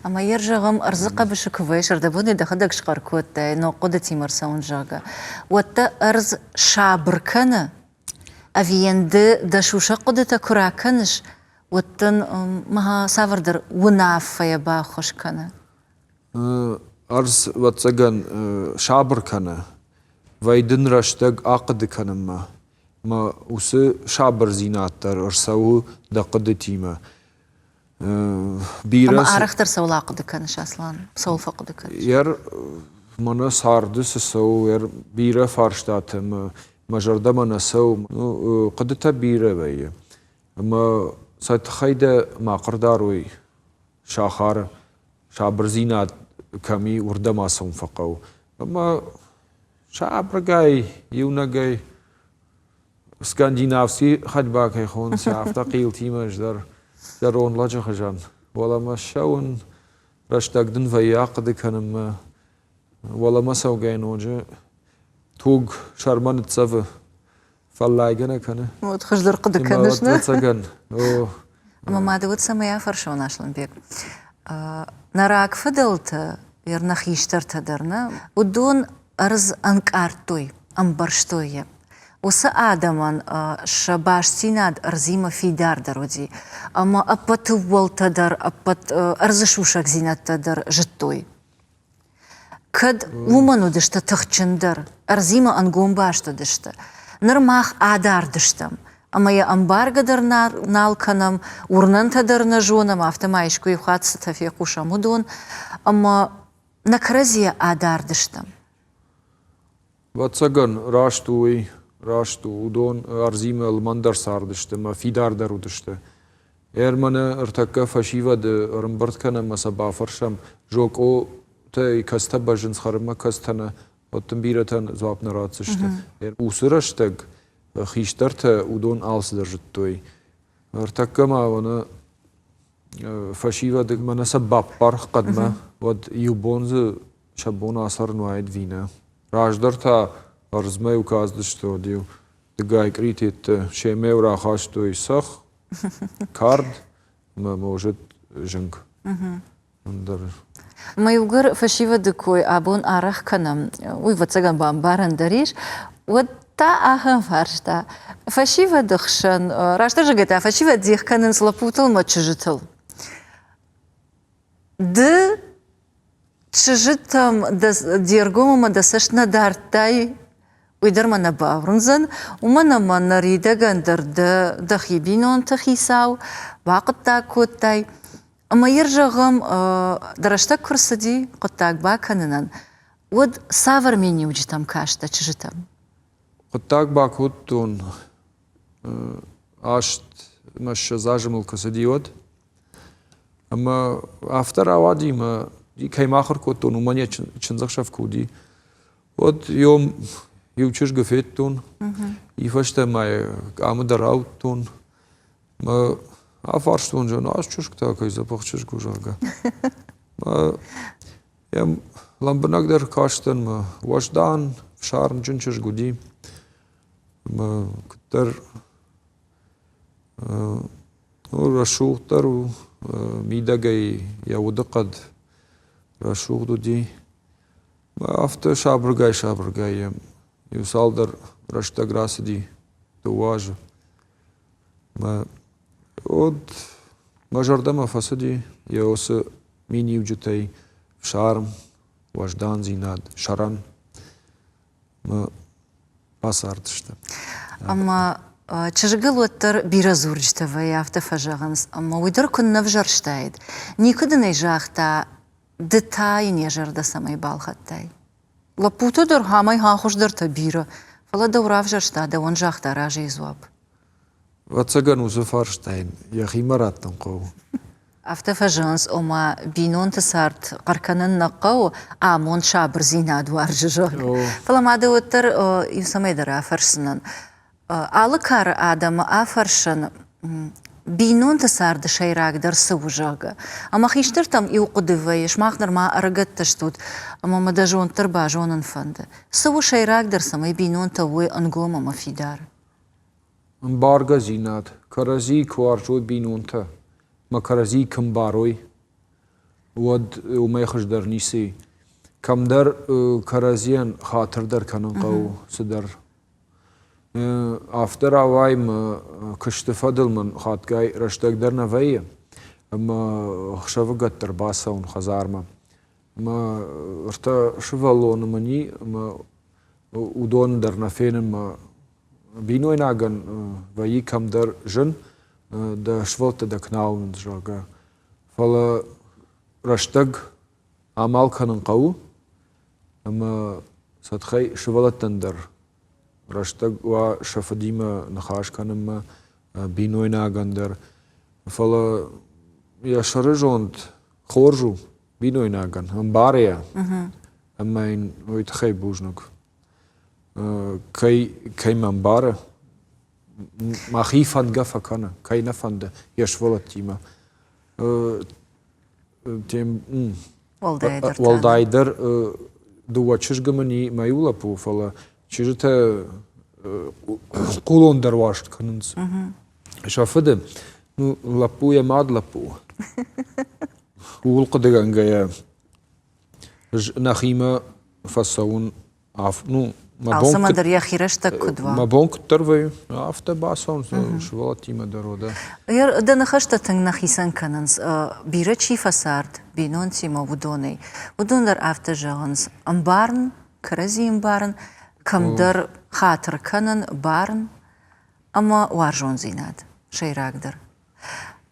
Ӕмӕ йӕ зӕгъӕм, ӕрдзы хъӕбысы куы вӕййыс, ӕрдӕбонӕй дӕхӕдӕг схъӕр кодтай, ног хъуыдытимӕ ӕрцӕуын, зӕгъгӕ, уӕд дӕ ӕрдз сабыр кӕны? Ӕви йын ды дӕ сусӕг хъуыдытӕ куы ракӕныс, уӕд дын мӕ цавӕрдӕр уынаффӕйӕ баххуыс кӕны? Ӕрдз, ӕвӕццӕгӕн, сабыр кӕны. Вӕййы дын рӕстӕг ахъуыды кӕнынмӕ. Мӕ уыцы сабырдзинад дӕр ӕрцӕуы дӕ хъуыдытимӕ. Бирӕ Ӕмӕ арӕхдӕр цӕуыл ахъуыды кӕныс, Аслан? Цӕуыл фӕхъуыды кӕныс? Ер мӕнӕ царды цы цӕуы, ер бирӕ фарстатӕ мӕ зӕрдӕмӕ нӕ цӕуы. Ну, хъуыдытӕ бирӕ вӕййы. Ӕмӕ сӕ тыххӕй дӕ ма хъырдарой сахары сабырдзинад кӕм и, уырдӕм ацӕуын фӕхъӕуы. Ӕмӕ сабыргай, иунӕгӕй скандинавский ходьба кӕй хонынц, афтӕ хъилтимӕ ӕз дӕр зӕронд лӕджы хуызӕн. Уӕлӕмӕ ссӕуын, рӕстӕг дын вӕййы ахъуыды кӕнынмӕ. Уӕлӕмӕ цӕугӕйӕ ноджы туг сӕрмӕ ныццӕвы, фӕллайгӕ нӕ кӕны. Вот хуыздӕр хъуыды кӕныс, нӕ? Ӕвӕццӕгӕн. Ӕмӕ ма ды уӕд цӕмӕй афӕрсон, Аслӕнбег? Нӕ рагфыдӕлтӕ, нӕ хистӕртӕ дӕр, нӕ, уыдон ӕрдз ӕнкъардтой, ӕмбӕрстой йӕ. Уыцы адӕмӕн сӕ бастдзинад ӕрдзимӕ фидардӕр уыди, ӕмӕ ӕппӕт ӕууӕлтӕ дӕр, ӕппӕт ӕрдзы сусӕгдзинӕдтӕ дӕр зыдтой. Кӕд уымӕн уыдысты тыхджындӕр, ӕрдзимӕ ӕнгом баст уыдысты. Ныр мах адард стӕм, ӕмӕ йӕ ӕмбаргӕ дӕр нал кӕнӕм, уырнӕнтӕ дӕр нӕ зонӕм, афтӕ ма искуы иу хатт цытӕ фехъусӕм, уыдон. Ӕмӕ нӕ кӕрӕдзийӕ адард стӕм. Ӕвӕццӕгӕн, раст у уый, раст у. Уыдон ӕрдзимӕ лымӕндӕр цардысты ӕмӕ фидардӕр уыдысты. Ӕрмӕны ӕртӕккӕ фӕсивӕды ӕрӕмбырд кӕнӕм ӕмӕ сӕ бафӕрсӕм, зокъотӕй кӕцытӕ бӕззынц хӕрынмӕ, кӕцытӕ нӕ, уӕд дын бирӕтӕн дзуапп нӕ ратдзысты. Уыцы рӕстӕг хистӕртӕ уыдон алцыдӕр зыдтой. Ӕртӕккӕ ма уӕнӕ фӕсивӕды мӕнӕ сӕ баппар хъӕдмӕ, уӕд иу бон дзы сӕ бон ацӕрын уаид винӕ. Раздӕр та ӕрдзмӕ-иу кастысты, уӕд-иу дыгай къритеттӕ семӕ-иу рахастой цӕхх, кард ӕмӕ, может, зынг. Ӕндӕр. Мӕ иугӕр фӕсивӕды кой абон арӕх кӕнӕм, уый, ӕвӕццӕгӕн, бамбарӕн дӕр ис, уӕд та ахӕм фарста. Фӕсивӕды хсӕн, растдӕр зӕгъгӕ та, фӕсивӕд дих кӕнынц лӕппутыл ӕмӕ чызджытыл. Ды чызджытӕм де ргом ӕмӕ дӕ цӕст нӕ дардтай, уый дӕр мӕ нӕ бауырндзӕн, уымӕн ӕмӕ ныридӕгӕн дӕр дӕ дӕхи бинонты хицау, бахъуыддаг кодтай. Ӕмӕ йыр зӕгъӕм, дӕ рӕстӕг куы рцыди хъуыддаг бакӕнынӕн, уӕд цавӕр миниуджытӕм кастӕ чызджытӕм? Хъуыддаг бакодтон 8 мӕ 20 азы мыл куы цыди, уӕд. Ӕмӕ афтӕ рауади, мӕ кӕй ма ахуыр кодтон, уымӕн йӕ чындзӕхсӕв куы уыди, уӕд йом иу чызгы федтон, и фӕстӕ ма йӕ къамы дӕр ауыдтон. Мӕ афарстон, зӕгъын, ас чызг та кӕй дзӕбӕх чызг у, зӕгъгӕ. Мӕ йӕм лӕмбынӕгдӕр кастӕн, мӕ уӕздан, фсармджын чызг уыди. Мӕ куыддӕр Рӕсугъддӕр у, мидӕгӕй йӕ удыхъӕд рӕсугъд уыди. Афтӕ сабыргай-сабыргай йӕм иу цалдӕр рӕстӕг рацыди, дыууӕ азы. Мӕ уӕд мӕ зӕрдӕмӕ фӕцыди йӕ уыцы миниуджытӕй фсарм, уӕздандзинад, сӕрӕн. Бацардысты. Ӕмӕ чызгыл уӕддӕр бирӕ дзурджытӕ вӕййы, афтӕ фӕзӕгъынц, ӕмӕ уый дӕр куыннӕ взӕрстаид. Никуы дын ӕй загъта, ды та йын йӕ зӕрдӕ цӕмӕй балхӕдтай. Лӕппутӕ дӕр амӕй хуыздӕртӕ бирӕ, фӕлӕ дӕу равзӕрста, дӕуӕн загъта разыйы дзуапп. Ӕвӕццӕгӕн, уыцы фарстайӕн йӕхимӕ раттын хъӕуы. Афтӕ фӕзӕгъынц, ома бинонты цард хъӕр кӕнын нӕ хъӕуы, амонд сабырдзинад уарзы, зӕгъгӕ. Фӕлӕ ма дӕ уӕддӕр иу цӕмӕйдӕр афӕрсдзынӕн. Алы кары адӕмы афӕрсын бинонты царды сӕйрагдӕр цы у, зӕгъгӕ. Ӕмӕ хистӕртӕм иу хъуыды вӕййы, сымах нырма ӕрыгӕттӕ стут, ӕмӕ мӕ дӕ зонд дӕр базонын фӕнды. Цы у сӕйрагдӕр, цӕмӕй бинонтӕ уой ӕнгом ӕмӕ фидар? Ӕмбаргӕдзинад, кӕрӕдзийы куы уарзой бинонтӕ ӕмӕ кӕрӕдзийы куы ӕмбарой, уӕд уымӕй хуыздӕр ницы и. Кӕмдӕр кӕрӕдзийӕн хатыр дӕр кӕнын хъӕуы цыдӕр. Афтӕ рауайы мӕ куысты фӕдыл мын хатгай рӕстӕг дӕр нӕ вӕййы ӕмӕ ӕхсӕвыгӕтты ӕрбацӕуын хӕдзармӕ. Мӕ ӕртӕ сывӕллоны мын и ӕмӕ уыдоны дӕр нӕ фенын мӕ бинойнагӕн вӕййы кӕмдӕр зын, дӕ сывӕллӕттӕ дӕ куы нал уынынц, зӕгъгӕ. Фӕлӕ рӕстӕг амал кӕнын хъӕуы ӕмӕ сӕ тыххӕй сывӕллӕттӕн дӕр рӕстӕг уа сӕ фыдимӕ ныхас кӕнынмӕ, бинойнагӕн дӕр. Фӕлӕ йӕ сӕрызонд хорз у бинойнагӕн, ӕмбары йӕ ӕмӕ йын уый тыххӕй бузныг. Кӕй, кӕй мӕ ӕмбары, мӕхи фӕндгӕ фӕкӕны, кӕй нӕ фӕнды йӕ сывӕллӕттимӕ. Уӕлдайдӕр дыууӕ чызгы мын и мӕ иу лӕппу, фӕлӕ чызджытӕ хъулондӕр уарзт кӕнынц. Сӕ фыды, ну, лӕппу йӕ мад лӕппу. Ууыл хъуыдыгӕнгӕйӕ нӕхимӕ фӕцӕуын ну, мӕ бон Алцӕмӕн дӕр йӕхи рӕстӕг куыд уа. Мӕ бон куыддӕр вӕййы, афтӕ бацӕуын сывӕллӕттимӕ дӕр уӕдӕ. Дӕ ныхӕстӕ тынг нӕ хицӕн кӕнынц. Бирӕ чи фӕцард бинонтимӕ, уыдонӕй. Уыдон дӕр афтӕ зӕгъынц, ӕмбарын, кӕрӕдзи ӕмбарын, кӕмдӕр хатыр кӕнын, барын ӕмӕ уарзондзинад сӕйрагдӕр.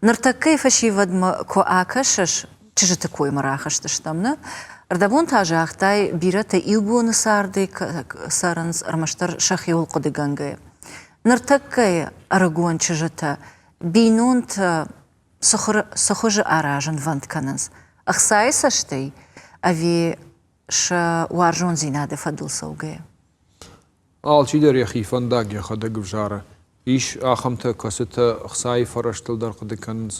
Ныртӕккӕйы фӕсивӕдмӕ куы акӕсыс, чызджыты коймӕ рахызтыстӕм, нӕ? Ӕрдӕбон та загътай, бирӕтӕ иу боны цардӕй цӕрынц, ӕрмӕстдӕр сӕхиуыл хъуыдыгӕнгӕйӕ. Ныртӕккӕйы ӕрыгон чызджытӕ бинонтӕ цы хуызы аразынвӕнд кӕнынц? Ӕхцайы цӕстӕй ӕви сӕ уарзондзинады фӕдыл цӕугӕйӕ? Алчидӕр йӕхи фӕндаг йӕхӕдӕг ӕвзары. Ис ахӕмтӕ, кӕцытӕ ӕхцайы фӕрӕзтыл дӕр хъуыды кӕнынц,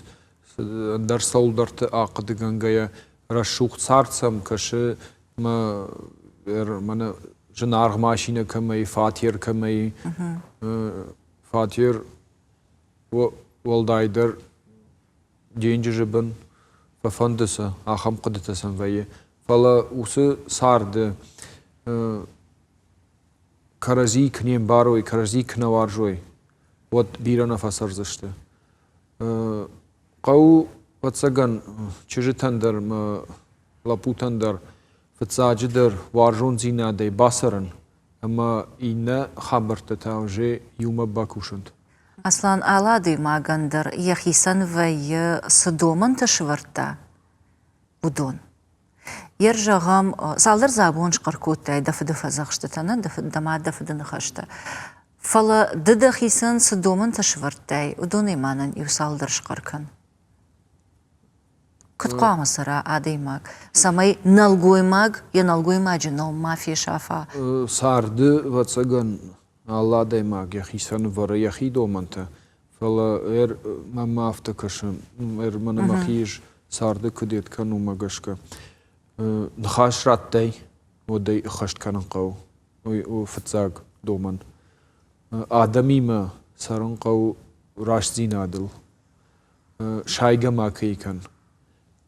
ӕндӕр цӕуылдӕрты ахъуыдыгӕнгӕйӕ рӕсугъд цард сӕм кӕсы мӕ мӕнӕ зынаргъ машинӕ кӕмӕ и, фатер кӕмӕ и. Фатер уӕлдайдӕр денджызы бын фӕфӕнды сӕ, ахӕм хъуыдытӕ сӕм вӕййы. Фӕлӕ уыцы царды кӕрӕдзи куы не мбарой, кӕрӕдзи куы нӕ уарзой, уӕд бирӕ нӕ фӕцӕрдзысты. Хъӕуы, ӕвӕццӕгӕн, чызджытӕн дӕр ӕмӕ лӕппутӕн дӕр фыццаджыдӕр уарзондзинадӕй бацӕрын ӕмӕ иннӕ хабӕрттӕ та уже иумӕ бакусынт. Аслан, алы адӕймагӕн дӕр йӕхицӕн вӕййы, цы домӕнтӕ сӕвӕрдта, уыдон. Йер, зӕгъӕм, цалдӕр дзы абон схъӕр кодтай дӕ фыды фӕдзӕхстытӕ, нӕ дӕ фыд, дӕ мад дӕ фыды ныхӕстӕ. Фӕлӕ ды дӕхицӕн цы домӕнтӕ сӕвӕрдтай, уыдонӕй мӕнӕн иу цалдӕр схъӕр кӕн. Куыд хъуамӕ цӕра адӕймаг, цӕмӕй нӕлгоймаг йӕ нӕлгоймаджы ном ма фесафа? Царды, ӕвӕццӕгӕн, алы адӕймаг йӕхицӕн ӕвӕры йӕхи домӕнтӕ, фӕлӕ мӕнмӕ афтӕ кӕсы, мӕнӕ мӕхи ис царды куыд ед кӕн, уымӕ гӕсгӕ. Ныхас радтай, уӕд ӕй ӕххӕст кӕнын хъӕуы. Уый у фыццаг домӕн. Адӕмимӕ цӕрын хъӕуы рӕстдзинадыл. Сайгӕ ма кӕй кӕн.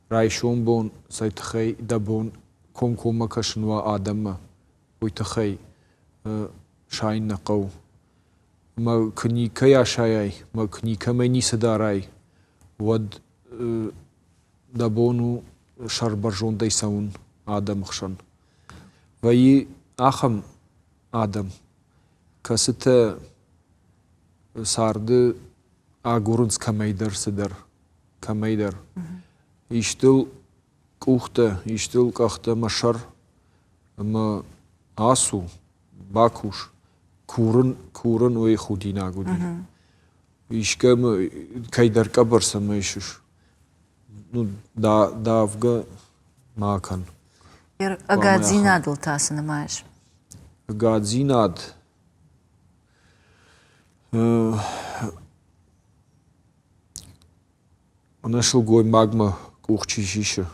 Райсом бон цӕй тыххӕй дӕ бон комкоммӕ кӕсын уа адӕммӕ, уый тыххӕй сайын нӕ хъӕуы. Ӕмӕ куы никӕй асайай, ӕмӕ куы никӕмӕй ницы дарай, уӕд дӕ бон у сӕрбӕрзондӕй цӕуын адӕмы хсӕн. Вӕййы ахӕм адӕм, кӕцытӕ царды агурынц кӕмӕйдӕр цыдӕр, кӕмӕйдӕр. Истыл къухтӕ, истыл къӕхтӕ мӕ сӕр ӕмӕ ацу, бакус. Курын, курын уый худинаг уыди. Искӕмӕ кӕйдӕр къӕбӕр цӕмӕ исыс, ну, давгӕ ма кӕн. Ӕгаддзинадыл та цы нымайыс? Ӕгаддзинад Ӕнӕ сылгоймагмӕ къух чи сисы,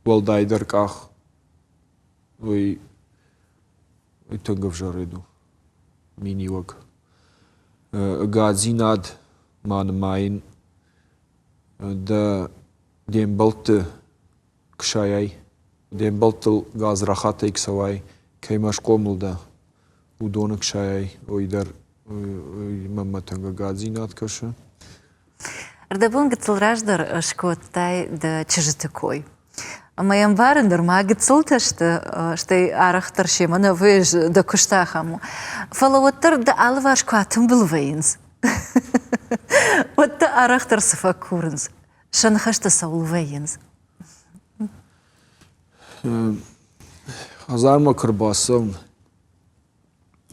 уӕлдайдӕр къах, уый уый тынг ӕвзӕр у миниуӕг. Ӕгаддзинад ма нымайын дӕ де мбӕлтты куы сайай, де мбӕлттыл гадзрахатӕй куы цӕуай, кӕимӕ схъомыл дӕ, уыдоны ксайай, уый дӕр мӕнмӕ тынг ӕгаддзинад кӕсы. Ӕрдӕбон гыццыл раздӕр скодтай дӕ чызджыты кой. Ӕмӕ йӕ ӕмбарын, нырма гыццылтӕ сты, стӕй арӕхдӕр семӕ нӕ вӕййыс, дӕ куыст ахӕм у. Фӕлӕ уӕддӕр дӕ алыварс куы атымбыл вӕййынц, уӕд дӕ арӕхдӕр цы фӕкурынц, сӕ ныхӕстӕ цӕуыл вӕййынц? Хӕдзармӕ куы рбацӕуын,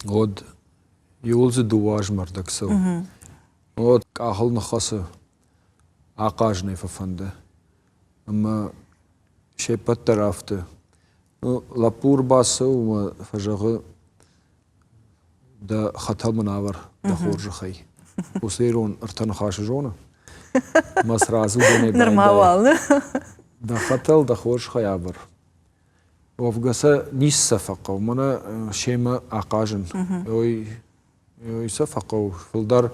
уӕд иуыл дзы дыууӕ азмӕ ӕрдӕг цӕуы. Уӕд къахыл ныххӕцы, ахъазын ӕй фӕфӕнды. Ӕмӕ се ппӕт дӕр афтӕ. Лӕппу ӕрбацӕуы ӕмӕ фӕзӕгъы, дӕ хӕтӕл мын авӕр, дӕ хорзӕхӕй. Уыцы ирон ӕртӕ ныхасы зоны. Мӕ сразу донӕй Нырма уал. Дӕ хӕтӕл дӕ хорзӕхӕй авӕр. Уӕвгӕ сӕ ницы сӕ фӕхъӕуы, мӕнӕ семӕ ахъазын. Ой, ой сӕ фӕхъӕуы. Фылдӕр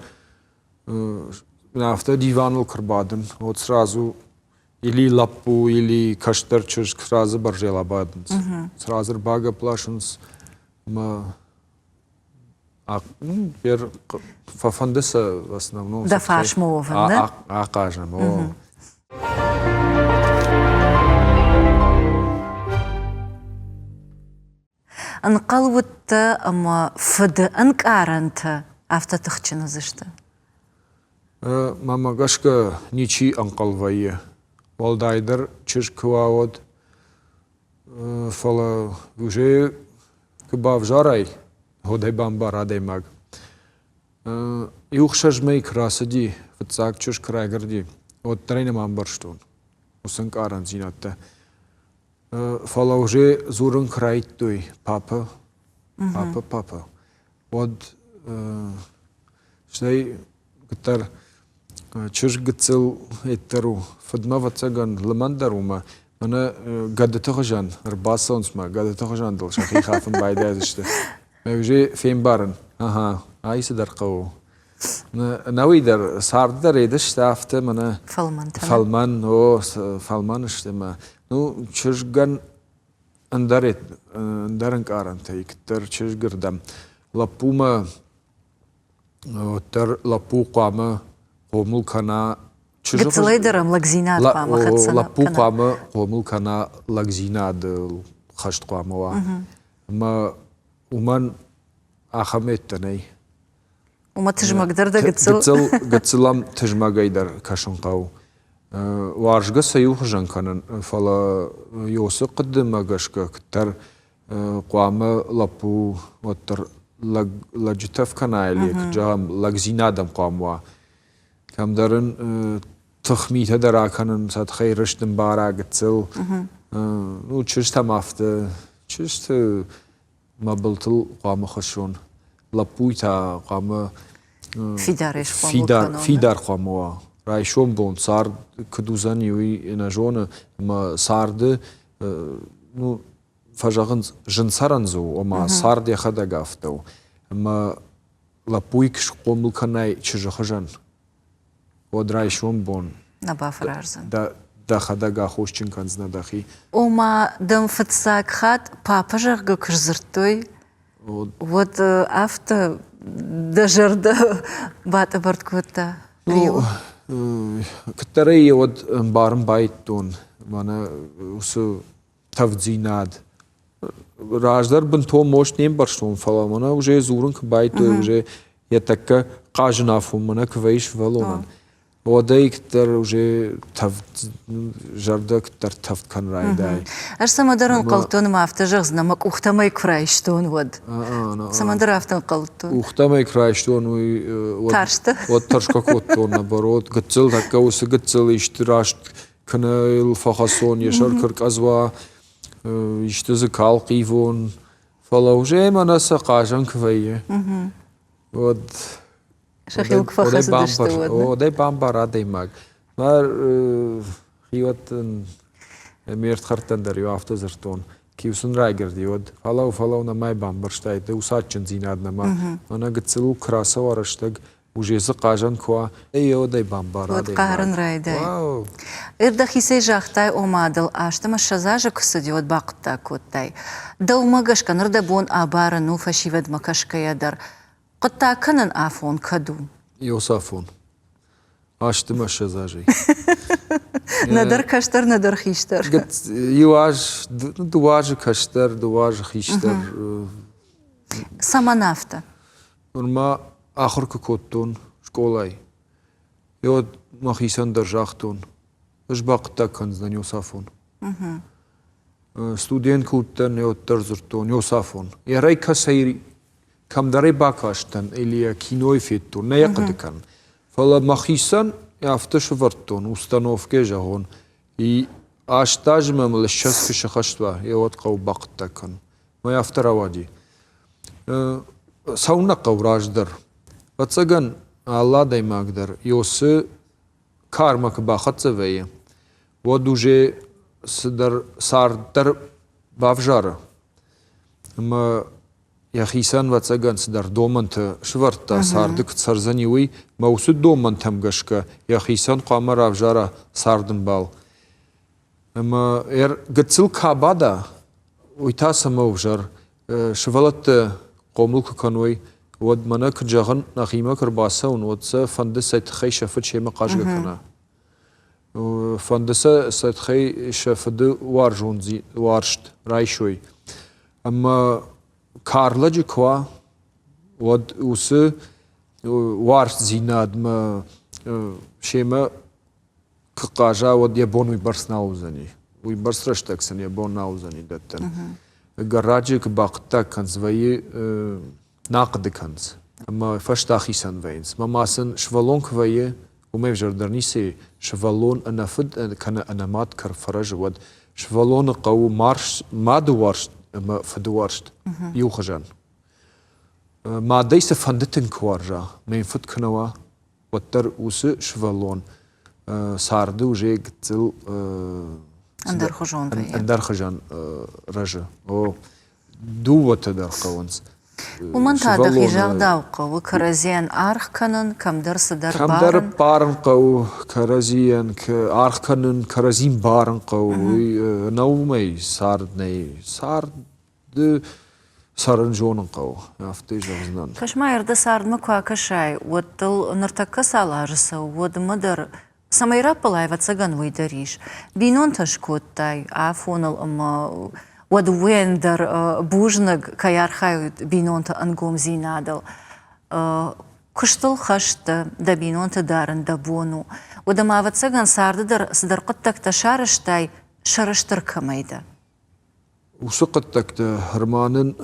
афтӕ диваныл куы рбадын, уӕд сразу или лӕппу, или кӕстӕр чызг сразу бӕрзӕйыл абадынц. Сразу ӕрбагӕпп ласынц ӕмӕ фӕфӕнды сӕ в основном Дӕ фарсмӕ уӕвын, нӕ? Ахъазӕм, о. Ӕнхъӕл уыдтӕ ӕмӕ фыды ӕнкъарӕнтӕ афтӕ тыхджын уыдзысты? Мӕнмӕ гӕсгӕ ничи ӕнхъӕл вӕййы. Уӕлдайдӕр чызг куы уа, уӕд. Фӕлӕ уже куы бавзарай, уӕд ӕй бамбар адӕймаг. Иу хсӕз мӕй куы рацыди, фыццаг чызг куы райгуырди, уӕддӕр ӕй нӕма ӕмбӕрстон уыцы ӕнкъарӕндзинӕдтӕ. Фӕлӕ уже дзурын куы райдыдтой папа, папа, папа, уӕд стӕй куыддӕр чызг гыццыл ӕддӕр у, фыдмӕ ӕвӕццӕгӕн лымӕн дӕр у мӕ мӕнӕ гӕдыты хуызӕн ӕрбацӕуынц мӕ гӕдыты хуызӕн дыл сӕхи хафын байдайдзысты. Мӕ уже фембарын, ага, ай цыдӕр хъӕуы. Нӕуый дӕр цард дӕр едысты афтӕ мӕнӕ фӕлмӕн, о, фӕлмӕн сты мӕ. Ну, чызгӕн ӕндӕр ӕндӕр ӕнкъарӕнтӕ куыддӕр чызгырдӕм. Лӕппумӕ уӕддӕр лӕппу хъуамӕ хъомыл кӕна Гыццылӕй дӕр ӕм лӕгдзинад хъуамӕ хӕццӕ Лӕппу хъуамӕ хъомыл кӕна лӕгдзинадыл хӕст хъуамӕ уа. Ӕмӕ уымӕн ахӕм ӕддӕ нӕй. Уымӕ тызмӕгдӕр дӕ гыццыл. Гыццыл, гыццыл ӕм тызмӕгӕй дӕр кӕсын хъӕуы. Уарзгӕ сӕ иу хуызӕн кӕнын, фӕлӕ Йосы хъуыдымӕ гӕсгӕ куыддӕр хъуамӕ лӕппу уӕддӕр лӕг, лӕджы тӕф кӕна или, куыд зӕгъӕм, лӕгдзинад ӕм хъуамӕ уа. Кӕмдӕр ын тыхмитӕ дӕр акӕнын, сӕ тыхӕй рыст ӕмбара гыццыл. Ну, чызджытӕм афтӕ, чызджыты мӕ былтыл хъуамӕ хӕссон. Лӕппуйы та хъуамӕ фидарӕй фидар, фидар хъуамӕ уа. Райсом бон цард куыд уыдзӕни, уый нӕ зоны. Ӕмӕ царды ну, фӕзӕгъынц, зын цӕрӕн дзы у, ома цард йӕхӕдӕг афтӕ у. Ӕмӕ лӕппуйы куы схъомыл кӕнай чызджы хуызӕн, уӕд райсом бон нӕ бафӕраздзӕн. Дӕхӕдӕг аххосджын кӕндзынӕ дӕхи. Ома дӕм фыццаг хатт папа зӕгъгӕ куы сдзырдтой, уӕд афтӕ дӕ зӕрдӕ батъӕбӕртт кодта риуы? Куыддӕр ӕй уӕд ӕмбарын байдыдтон, мӕнӕ уыцы тӕвддзинад. Раздӕр бынтон мост не мбӕрстон, фӕлӕ мӕнӕ уже дзурын куы байдыдтой, уже йӕ тӕккӕ хъазын афон мӕнӕ куы вӕййы сывӕллонӕн, уӕдӕй дӕр уже тӕвд, зӕрдӕ дӕр тӕвд кӕнын райдайы. Ӕз цӕмӕдӕр ӕнхъӕлдтон ӕмӕ афтӕ зӕгъдзынӕ, мӕ къухтӕм ӕй куы райстон, уӕд. Цӕмӕндӕр афтӕ ӕнхъӕлдтон. Къухтӕм ӕй куы райстон, уый уӕд тӕрсгӕ кодтон, наоборот, гыццыл, тӕккӕ уыцы гыццыл исты раст кӕнӕ йыл фӕхӕцон, йӕ сӕр куы ркъӕдз уа, исты дзы кал хъивон. Фӕлӕ уже мӕнӕ сӕ хъазӕн куы вӕййы, уӕд Сӕхиуыл куы фӕхӕцыдысты, уӕд. Уӕдӕй бамбар адӕймаг. Мӕ хиуӕттӕн, ме рдхӕрдтӕн дӕр-иу афтӕ дзырдтон, киу сын райгуырди, уӕд фӕлӕуу, фӕлӕуу, нӕма бамбӕрстай, ды усадджындзинад нӕма. Мӕнӕ гыццыл куы рацӕуа рӕстӕг. Уже дзы хъазӕн куы уа, ей, уӕд ӕй бамбара. Уӕд хъарын райдай. Ир дӕхицӕй загътай, ома дыл 28 азы куы цыди, уӕд бахъуыддаг кодтай. Дӕумӕ гӕсгӕ ныр дӕ бон абарын у фӕсивӕдмӕ кӕсгӕйӕ дӕр. Хъуыддаг кӕнын афон кӕд у? Иосафон. Азты мӕ 20 азӕй. Нӕдӕр кӕстӕр, нӕдӕр хистӕр. Иу аз, дыууӕ азы кӕстӕр, дыууӕ азы хистӕр. Цӕмӕн афтӕ? Нырма ахуыр куы кодтон скъолайы, уӕд мӕхицӕн дӕр загътон, ӕз бахъуыддаг кӕндзынӕн Иосафон. Студент куы уыдтӕн, уӕддӕр дзырдтон Иосафон. Йӕ кӕцӕй кӕмдӕр ӕй бакастӕн или йӕ кинойы федтон, нӕ йӕ хъуыды кӕнын. Фӕлӕ мӕхицӕн афтӕ сӕвӕрдтон, установкӕ зӕгъон, и аст азмӕ мыл 20 куы сыхӕст уа, йӕ уӕд хъӕуы бахъуыддаг кӕнын. Мӕ афтӕ рауади. Цӕуын нӕ хъӕуы раздӕр. Ӕвӕццӕгӕн, алы адӕймаг дӕр Иосы кармӕ куы бахӕццӕ вӕййы, уӕд уже цыдӕр цард дӕр бавзары. Ӕмӕ йӕхицӕн, ӕвӕццӕгӕн, цыдӕр домӕнтӕ сӕвӕрдта, царды куыд цӕрдзӕни, уый. Мӕ уыцы домӕнтӕм гӕсгӕ йӕхицӕн хъуамӕ равзара цардӕмбал. Ӕмӕ гыццыл ка бада, уый та цӕмӕ ӕвзӕр? Сывӕллӕттӕ хъомыл куы кӕной, уӕд мӕнӕ куыд зӕгъын, нӕхимӕ куы ӕрбацӕуын, уӕд сӕ фӕнды сӕ тыххӕй сӕ фыд семӕ хъазгӕ кӕна. Фӕнды сӕ сӕ тыххӕй сӕ фыды уарзт райсой. Ӕмӕ карлӕджы куы уа, уӕд уыцы уарзтдзинадмӕ семӕ куы хъаза, уӕд йӕ бон уыйбӕрц нал уыдзӕни. Уыйбӕрц рӕстӕг сын йӕ бон нал уыдзӕни дӕттын. Гараджы куы бахъуыддаг кӕнынц, вӕййы нӕ хъуыды кӕнынц. Ӕмӕ фӕстӕ ахицӕн вӕййынц. Мӕ ма сын сывӕллон куы вӕййы, уымӕй ӕвзӕрдӕр ницы и. Сывӕллон ӕнӕ фыд кӕнӕ ӕнӕ мад куы фӕрӕзы, уӕд сывӕллоны хъӕуы мады уарзт ӕмӕ фыды уарзт иу хуызӕн. Мадӕй цы фӕнды тынг куы уарза, мӕ йын фыд куы нӕ уа, уӕддӕр уыцы сывӕллон царды уже гыццыл ӕндӕрхуызон ӕндӕрхуызӕн рӕзы. О, дыууӕтӕ дӕр хъӕуынц. Уымӕн та дӕхи загъдау хъӕуы кӕрӕдзийӕн аргъ кӕнын, кӕмдӕр цыдӕр барын. Кӕмдӕр барын хъӕуы кӕрӕдзийӕн аргъ кӕнын, кӕрӕдзин барын хъӕуы. Уый нӕ уымӕй цард нӕй. Цард ды цӕрын зонын хъӕуы, афтӕ зӕгъдзынӕн. Кӕс-ма, ӕрдӕ цардмӕ куы акӕсай, уӕд дыл ныртӕккӕ цал азы цӕуы, уӕдмӕ дӕр цӕмӕй раппӕлай, ӕвӕццӕгӕн, уый дӕр ис. Бинонтӕ скодтай афоныл ӕмӕ уӕд уӕн дӕр бузныг, кӕй архайут бинонты ӕнгомдзинадыл. Куыстыл хӕст дӕ, дӕ бинонты дарын дӕ бон у. Уӕдӕ ма, ӕвӕццӕгӕн, царды дӕр цыдӕр хъуыддӕгтӕ сарӕзтай, сӕрыстыр кӕмӕй дӕ. Уыцы хъуыддӕгтӕ ӕрманын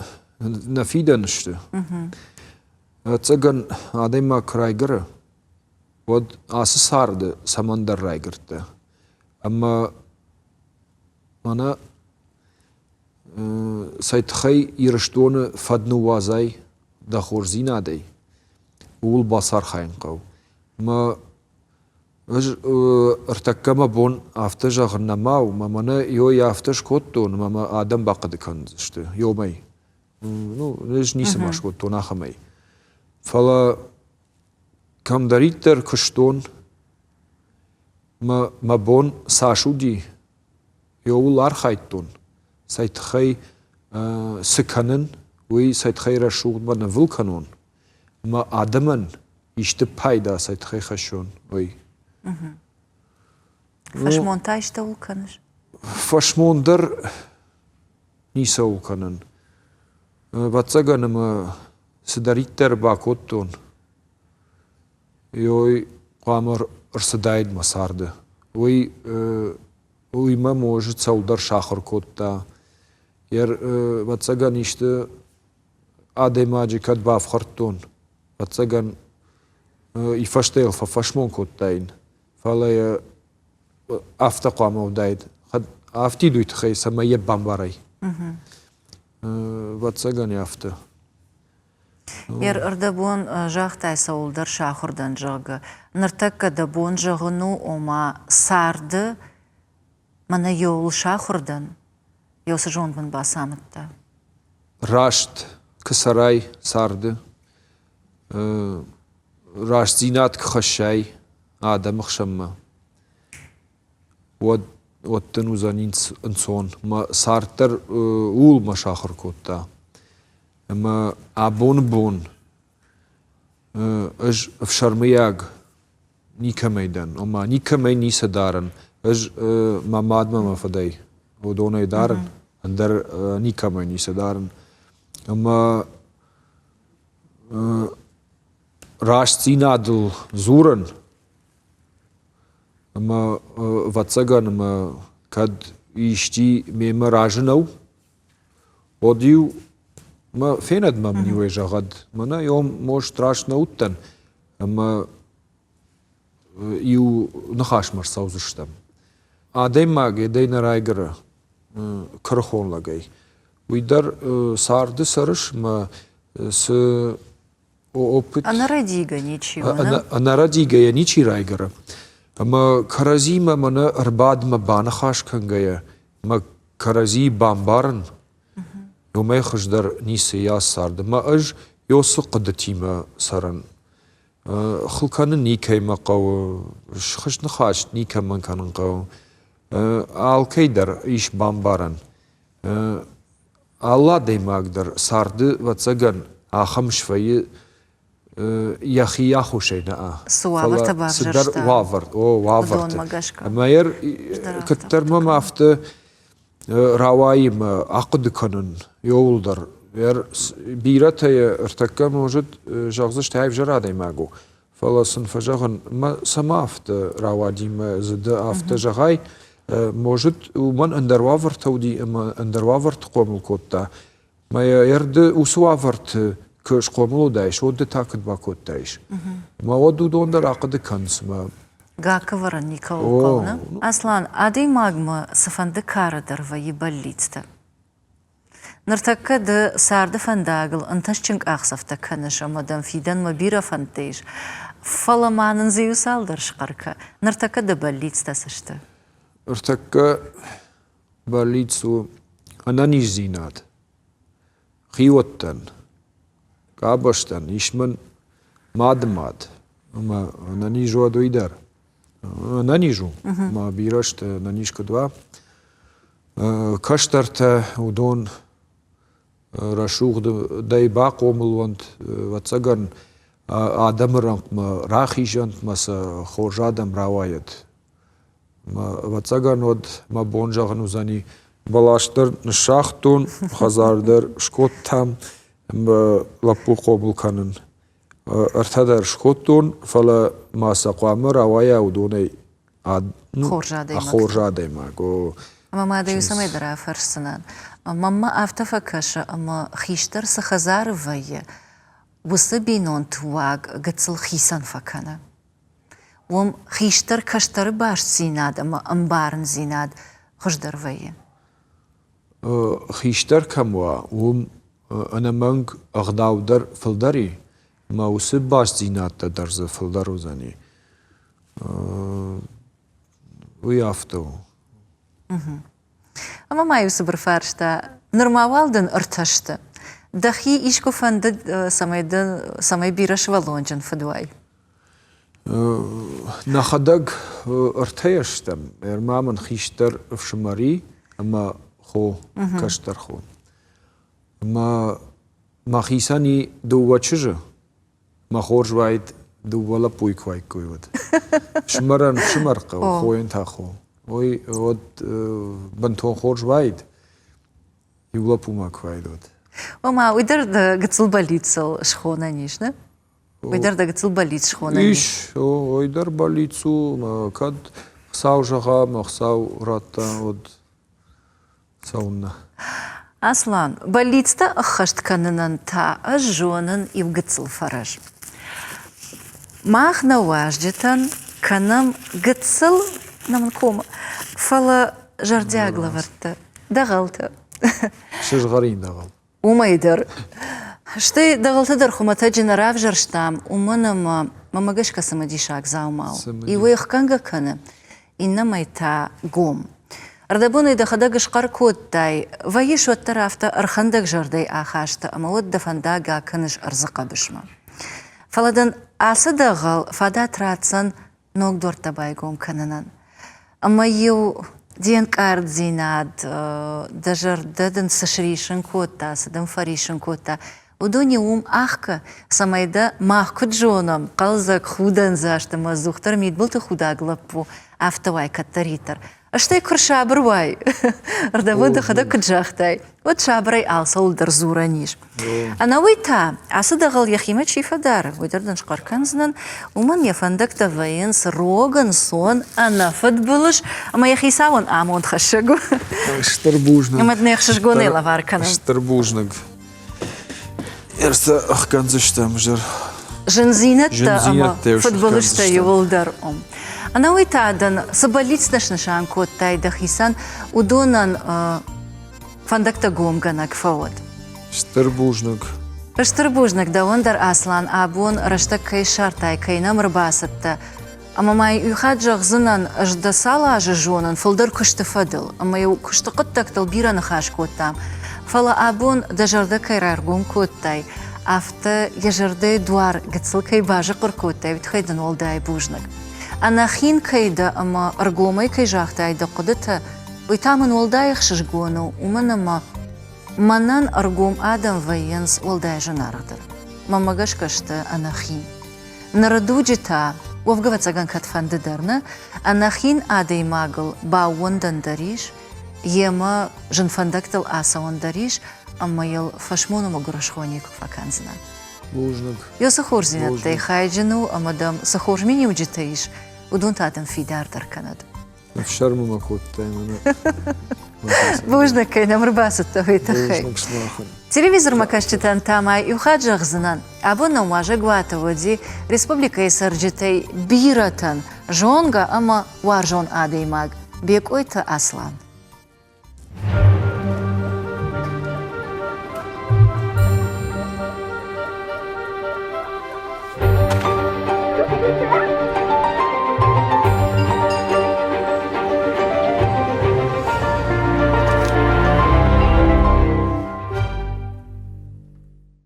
нӕ фидӕн сты. Ӕцӕгӕн адӕймаг куы райгуыры, уӕд ацы царды цӕмӕндӕр райгуырдтӕ. Ӕмӕ мӕнӕ цӕй тыххӕй Ирыстоны фӕд ныууадзай дӕ хорздзинадӕй, ууыл бацархайын хъӕуы. Ӕмӕ Ӕз ӕртӕккӕ мӕ бон афтӕ зӕгъын нӕма у, мӕ мӕнӕ ёй афтӕ скодтон, ӕмӕ мӕ адӕм бахъуыды кӕндзысты ёмӕй. Ну, ӕз ницыма скодтон ахӕмӕй. Фӕлӕ кӕмдӕриддӕр куыстон, мӕ, мӕ бон цас уыди, ёуыл архайдтон, цӕй тыххӕй цы кӕнын, уый цӕй тыххӕй рӕсугъдмӕ нывыл кӕнон, мӕ адӕмӕн исты пайда цӕй тыххӕй хӕссон, уый. Фӕсмон та истӕуыл кӕныс? Фӕсмон дӕр ницӕуыл кӕнын. Ӕвӕццӕгӕн ӕмӕ цыдӕриддӕр бакодтон, ой хъуамӕ ӕрцыдаид мӕ царды. Уый уый мӕ можы цӕуылдӕр сахуыр кодта. Ӕвӕццӕгӕн исты адӕймаджы кӕд бафхӕрдтон, ӕвӕццӕгӕн, и фӕстӕ йыл фӕфӕсмон кодтаин, фӕлӕ йӕ афтӕ хъуамӕ уыдаид. Афтид уый тыххӕй, цӕмӕй йӕ бамбарай. Ӕвӕццӕгӕн, афтӕ. Ӕрдӕбон загътай, цӕуылдӕр сахуыр дӕн, зӕгъгӕ. Ныртӕккӕ дӕ бон зӕгъын у, ома царды мӕнӕ еуыл сахуыр дӕн, еу цы зонд мын бацамыдта. Раст куы цӕрай царды. Рӕстдзинад куы хӕссай адӕмы хсӕнмӕ, уӕд, уӕд дын уыдзӕн ӕнцон. Мӕ цард дӕр ууыл мӕ сахуыр кодта. Ӕмӕ абоны бон ӕз ӕфсӕрмыйаг никӕмӕй дӕн, ома никӕмӕй ницы дарын. Ӕз мӕ мадмӕ мӕ фыдӕй уыдонӕй дарын, ӕндӕр никӕмӕй ницы дарын. Ӕмӕ рӕстдзинадыл дзурын ӕмӕ, ӕвӕццӕгӕн, ӕмӕ кӕд исчи мемӕ разы нӕу, уӕд-иу мӕ фенӕд мӕ мын-иу ӕй зӕгъӕд, мӕнӕ йом может раст нӕ уыдтӕн ӕмӕ иу ныхасмӕ рцӕудзыстӕм. Адӕймаг йедӕй нӕ райгуыры куырыхон лӕгӕй. Уый дӕр царды цӕрыс мӕ цы опыт... Ӕнӕрӕдийгӕ ничи у, нӕ? Ӕнӕрӕдийгӕйӕ ничи райгуыры. Ӕмӕ кӕрӕдзимӕ мӕнӕ ӕрбадмӕ баныхас кӕнгӕйӕ, мӕ кӕрӕдзийы бамбарын, уымӕй хуыздӕр ницы йӕ царды. Мӕ ӕз ёсы хъуыдытимӕ цӕрын. Хыл кӕнын никӕймӕ хъӕуы, схызт ныхас никӕмӕн кӕнын хъӕуы. Алкӕй дӕр ис бамбарӕн. Алы адӕймаг дӕр царды, ӕвӕццӕгӕн, ахӕм свӕййы йӕхи аххосӕй нӕ, Цы уавӕртӕ цыдӕр уавӕр, о, уавӕрты. Ӕмӕ куыддӕр мӕм афтӕ рауайы мӕ ахъуыды кӕнын иууылдӕр. Бирӕтӕ ӕртӕккӕ, может, зӕгъдзысты, ӕвзӕр адӕймаг у. Фӕлӕ сын фӕзӕгъын, мӕ цӕмӕ афтӕ рауади мӕ дзы ды афтӕ зӕгъай, может, уымӕн ӕндӕр уавӕртӕ уыди ӕмӕ ӕндӕр уавӕрты хъомыл кодта. Мӕ ӕрды уыцы уавӕрты куы схъомыл уыдаис, уӕд ды та куыд бакодтаис? Мӕ уӕд уыдон дӕр ахъуыды кӕнынц мӕ Гаккӕвӕрӕн никӕуыл хъӕуы, нӕ? Аслан, адӕймагмӕ цыфӕнды кары дӕр вӕййы бӕллицтӕ. Ныртӕккӕ ды царды фӕндагыл ӕнтыстджын къахдзӕфтӕ кӕныс ӕмӕ дӕм фидӕнмӕ бирӕ фӕндтӕ ис. Фӕлӕ ма нын дзы иу цалдӕр схъӕр кӕ. Ныртӕккӕ дӕ бӕллицтӕ цы сты? Ныртӕккӕ бӕллиц у ӕнӕниздзинад, хиуӕттӕн, къабӕзтӕн, ис мын мады мад ӕмӕ ӕнӕниз уӕд уый дӕр. Ӕнӕниз у, мӕ бирӕ сты, ӕнӕниз куыд уа. Кӕстӕртӕ, уыдон рӕсугъдӕй бахъомыл уӕнт, ӕвӕццӕгӕн, адӕмы рӕнхъмӕ рахизӕнт, мӕ сӕ хорз адӕм рауайӕд. Ӕвӕццӕгӕн, уӕд мӕ бон зӕгъын уыдзӕни, бӕлас дӕр ныссагътон, хӕдзар дӕр скодтам, ӕмӕ лӕппу хъомыл кӕнын. Ӕртӕ дӕр скодтон, фӕлӕ ма сӕ хъуамӕ рауайа уыдонӕй хорз адӕймаг. Ӕмӕ ма дӕ иу цӕмӕйдӕр афӕрсдзынӕн. Мӕнмӕ афтӕ фӕкӕсы, ӕмӕ хистӕр цы хӕдзары вӕййы, уыцы бинонты уаг гыццыл хицӕн фӕкӕны. Уым хистӕр кӕстӕры бастдзинад ӕмӕ ӕмбарындзинад хуыздӕр вӕййы. Хистӕр кӕм уа, уым ӕнӕмӕнг ӕгъдау дӕр фылдӕр и, ӕмӕ уыцы бастдзинӕдтӕ дӕр дзы фылдӕр уыдзӕни. Уый афтӕ у. Ӕмӕ ма иу цыбыр фарста. Нырма уал дын ӕртӕ сты. Дӕхи искуы фӕндыд, цӕмӕй дын, цӕмӕй бирӕ сывӕллонджын фыд уай? Нӕхӕдӕг ӕртӕйӕ стӕм. Ӕрма мын хистӕр ӕфсымӕр и ӕмӕ хо, кӕстӕр хо. Ӕмӕ мӕхицӕн и дыууӕ чызджы. Мӕ хорз уаид, дыууӕ лӕппуйы куы уаиккой, уӕд. Фсымӕрӕн фсымӕр хъӕуы, хойӕн та хо. Ой, уӕд бынтон хорз уаид, иу лӕппу ма куы уаид, уӕд. Ома, уый дӕр дӕ гыццыл бӕллицыл схонӕн ис, нӕ? Уый дӕр дӕ гыццыл бӕллиц схонӕн ис? Ис, уый дӕр бӕллиц у. Кӕд Хуыцау зӕгъа ӕмӕ Хуыцау радта, уӕд цӕуыннӕ. Аслан, бӕллицтӕ ӕххӕст кӕнынӕн та ӕз зонын иу гыццыл фӕрӕз. Мах нӕ уазджытӕн кӕнӕм гыццыл, нӕ мын комы, фӕлӕ зӕрдиаг лӕвӕрттӕ, дӕгъӕлтӕ. Сызгъӕрин дӕгъӕл. Уымӕй дӕр. Стӕй дӕгъӕлтӕ дӕр хуымӕтӕджы нӕ равзӕрстам, уымӕн ӕмӕ мӕмӕ гӕсгӕ цымыдисаг дзаума у. Иуӕй ӕхгӕнгӕ кӕны, иннӕмӕй та гом. Ӕрдӕбонӕй дӕхӕдӕг схъӕр кодтай, вӕййыс уӕддӕр афтӕ ӕрхӕндӕг зӕрдӕйы ахасты ӕмӕ уӕд дӕ фӕндаг акӕныс ӕрдзы хъӕбысмӕ. Фӕлӕ дын Ацы дӕгъӕл фадат ратдзӕн ног дуӕрттӕ байгом кӕнынӕн. Ӕмӕ-иу де нкъарддзинад, дӕ зӕрдӕ дын цы срисын кодта, цы дын фӕрисын кодта, уыдон-иу уым ӕхгӕ, цӕмӕй дӕ мах куыд зонӕм, хъӕлдзӕг, худӕндзаст ӕмӕ ӕдзухдӕр мидбылты худаг лӕппу, афтӕ уай кӕддӕриддӕр. Стӕй куы рсабыр уай, ӕрдӕбон дӕхӕдӕг куыд загътай, уӕд сабырӕй алцӕуыл дӕр дзурӕн ис. Ӕнӕуый та, ацы дӕгъӕл йӕхимӕ чи фӕдары, уый дӕр дын схъӕр кӕндзынӕн, уымӕн йӕ фӕндӕгтӕ вӕййынц рог, ӕнцон, ӕнӕфыдбылыз ӕмӕ йӕ хицауӕн амондхӕссӕг у. Стыр бузныг. Ӕмӕ дын ӕхсызгонӕй лӕвар кӕнын. Стыр бузныг. Ӕрцӕ ӕхгӕндзыстӕм зӕр. Зындзинӕдтӕ ӕмӕ фыдбылызтӕ иууылдӕр ум. Ӕнӕуый та дын цы бӕллицтӕ снысан кодтай дӕхицӕн, уыдонӕн фӕндӕгтӕ гомгӕнӕг фӕуӕд. Стыр бузныг. Стыр бузныг дӕуӕн дӕр, Аслан, абон рӕстӕг кӕй ссардтай, кӕй нӕм ӕрбацыдтӕ. Ӕмӕ ма иу хатт зӕгъдзынӕн, ӕз дӕ цал азы зонын фылдӕр куысты фӕдыл, ӕмӕ-иу куысты хъуыддӕгтыл бирӕ ныхас кодтам. Фӕлӕ абон дӕ зӕрдӕ кӕй раргом кодтай, афтӕ йӕ зӕрдӕйы дуар гыццыл кӕй базыхъхъыр кодтай, уый тыххӕй дын уӕлдай бузныг. Ӕнӕхин кӕй дӕ ӕмӕ ӕргомӕй кӕй загътай дӕ хъуыдытӕ, уый та мын уӕлдай ӕхсызгон у, уымӕн ӕмӕ мӕнӕн ӕргом адӕм вӕййынц уӕлдай зынаргъдӕр. Мӕнмӕ гӕсгӕ сты ӕнӕхин. Ныры дуджы та, уӕвгӕ ӕвӕццӕгӕн кӕдфӕнды дӕр нӕ, ӕнӕхин адӕймагыл баууӕндӕн дӕр ис, йемӕ зын фӕндӕгтыл ацӕуӕн дӕр ис, ӕмӕ йыл фӕсмон ӕмӕ гуырысхо никуы фӕкӕндзынӕ. Бузныг. Ёсы хорздзинӕдтӕй хайджын у ӕмӕ дӕм цы хорз миниуджытӕ ис, уыдон та дын фидардӕр кӕнӕд. Ӕфсӕрмы мӕ кодтай мӕнӕ. Бузныг, кӕй нӕм ӕрбацыдтӕ, уый тыххӕй. Бузныг сымахӕн. Телевизормӕ кӕсджытӕн та ма иу хатт зӕгъдзынӕн, абон нӕм уазӕгуаты уыди республикӕйы цӕрджытӕй бирӕтӕн зонгӕ ӕмӕ уарзон адӕймаг Бекъойты Аслан.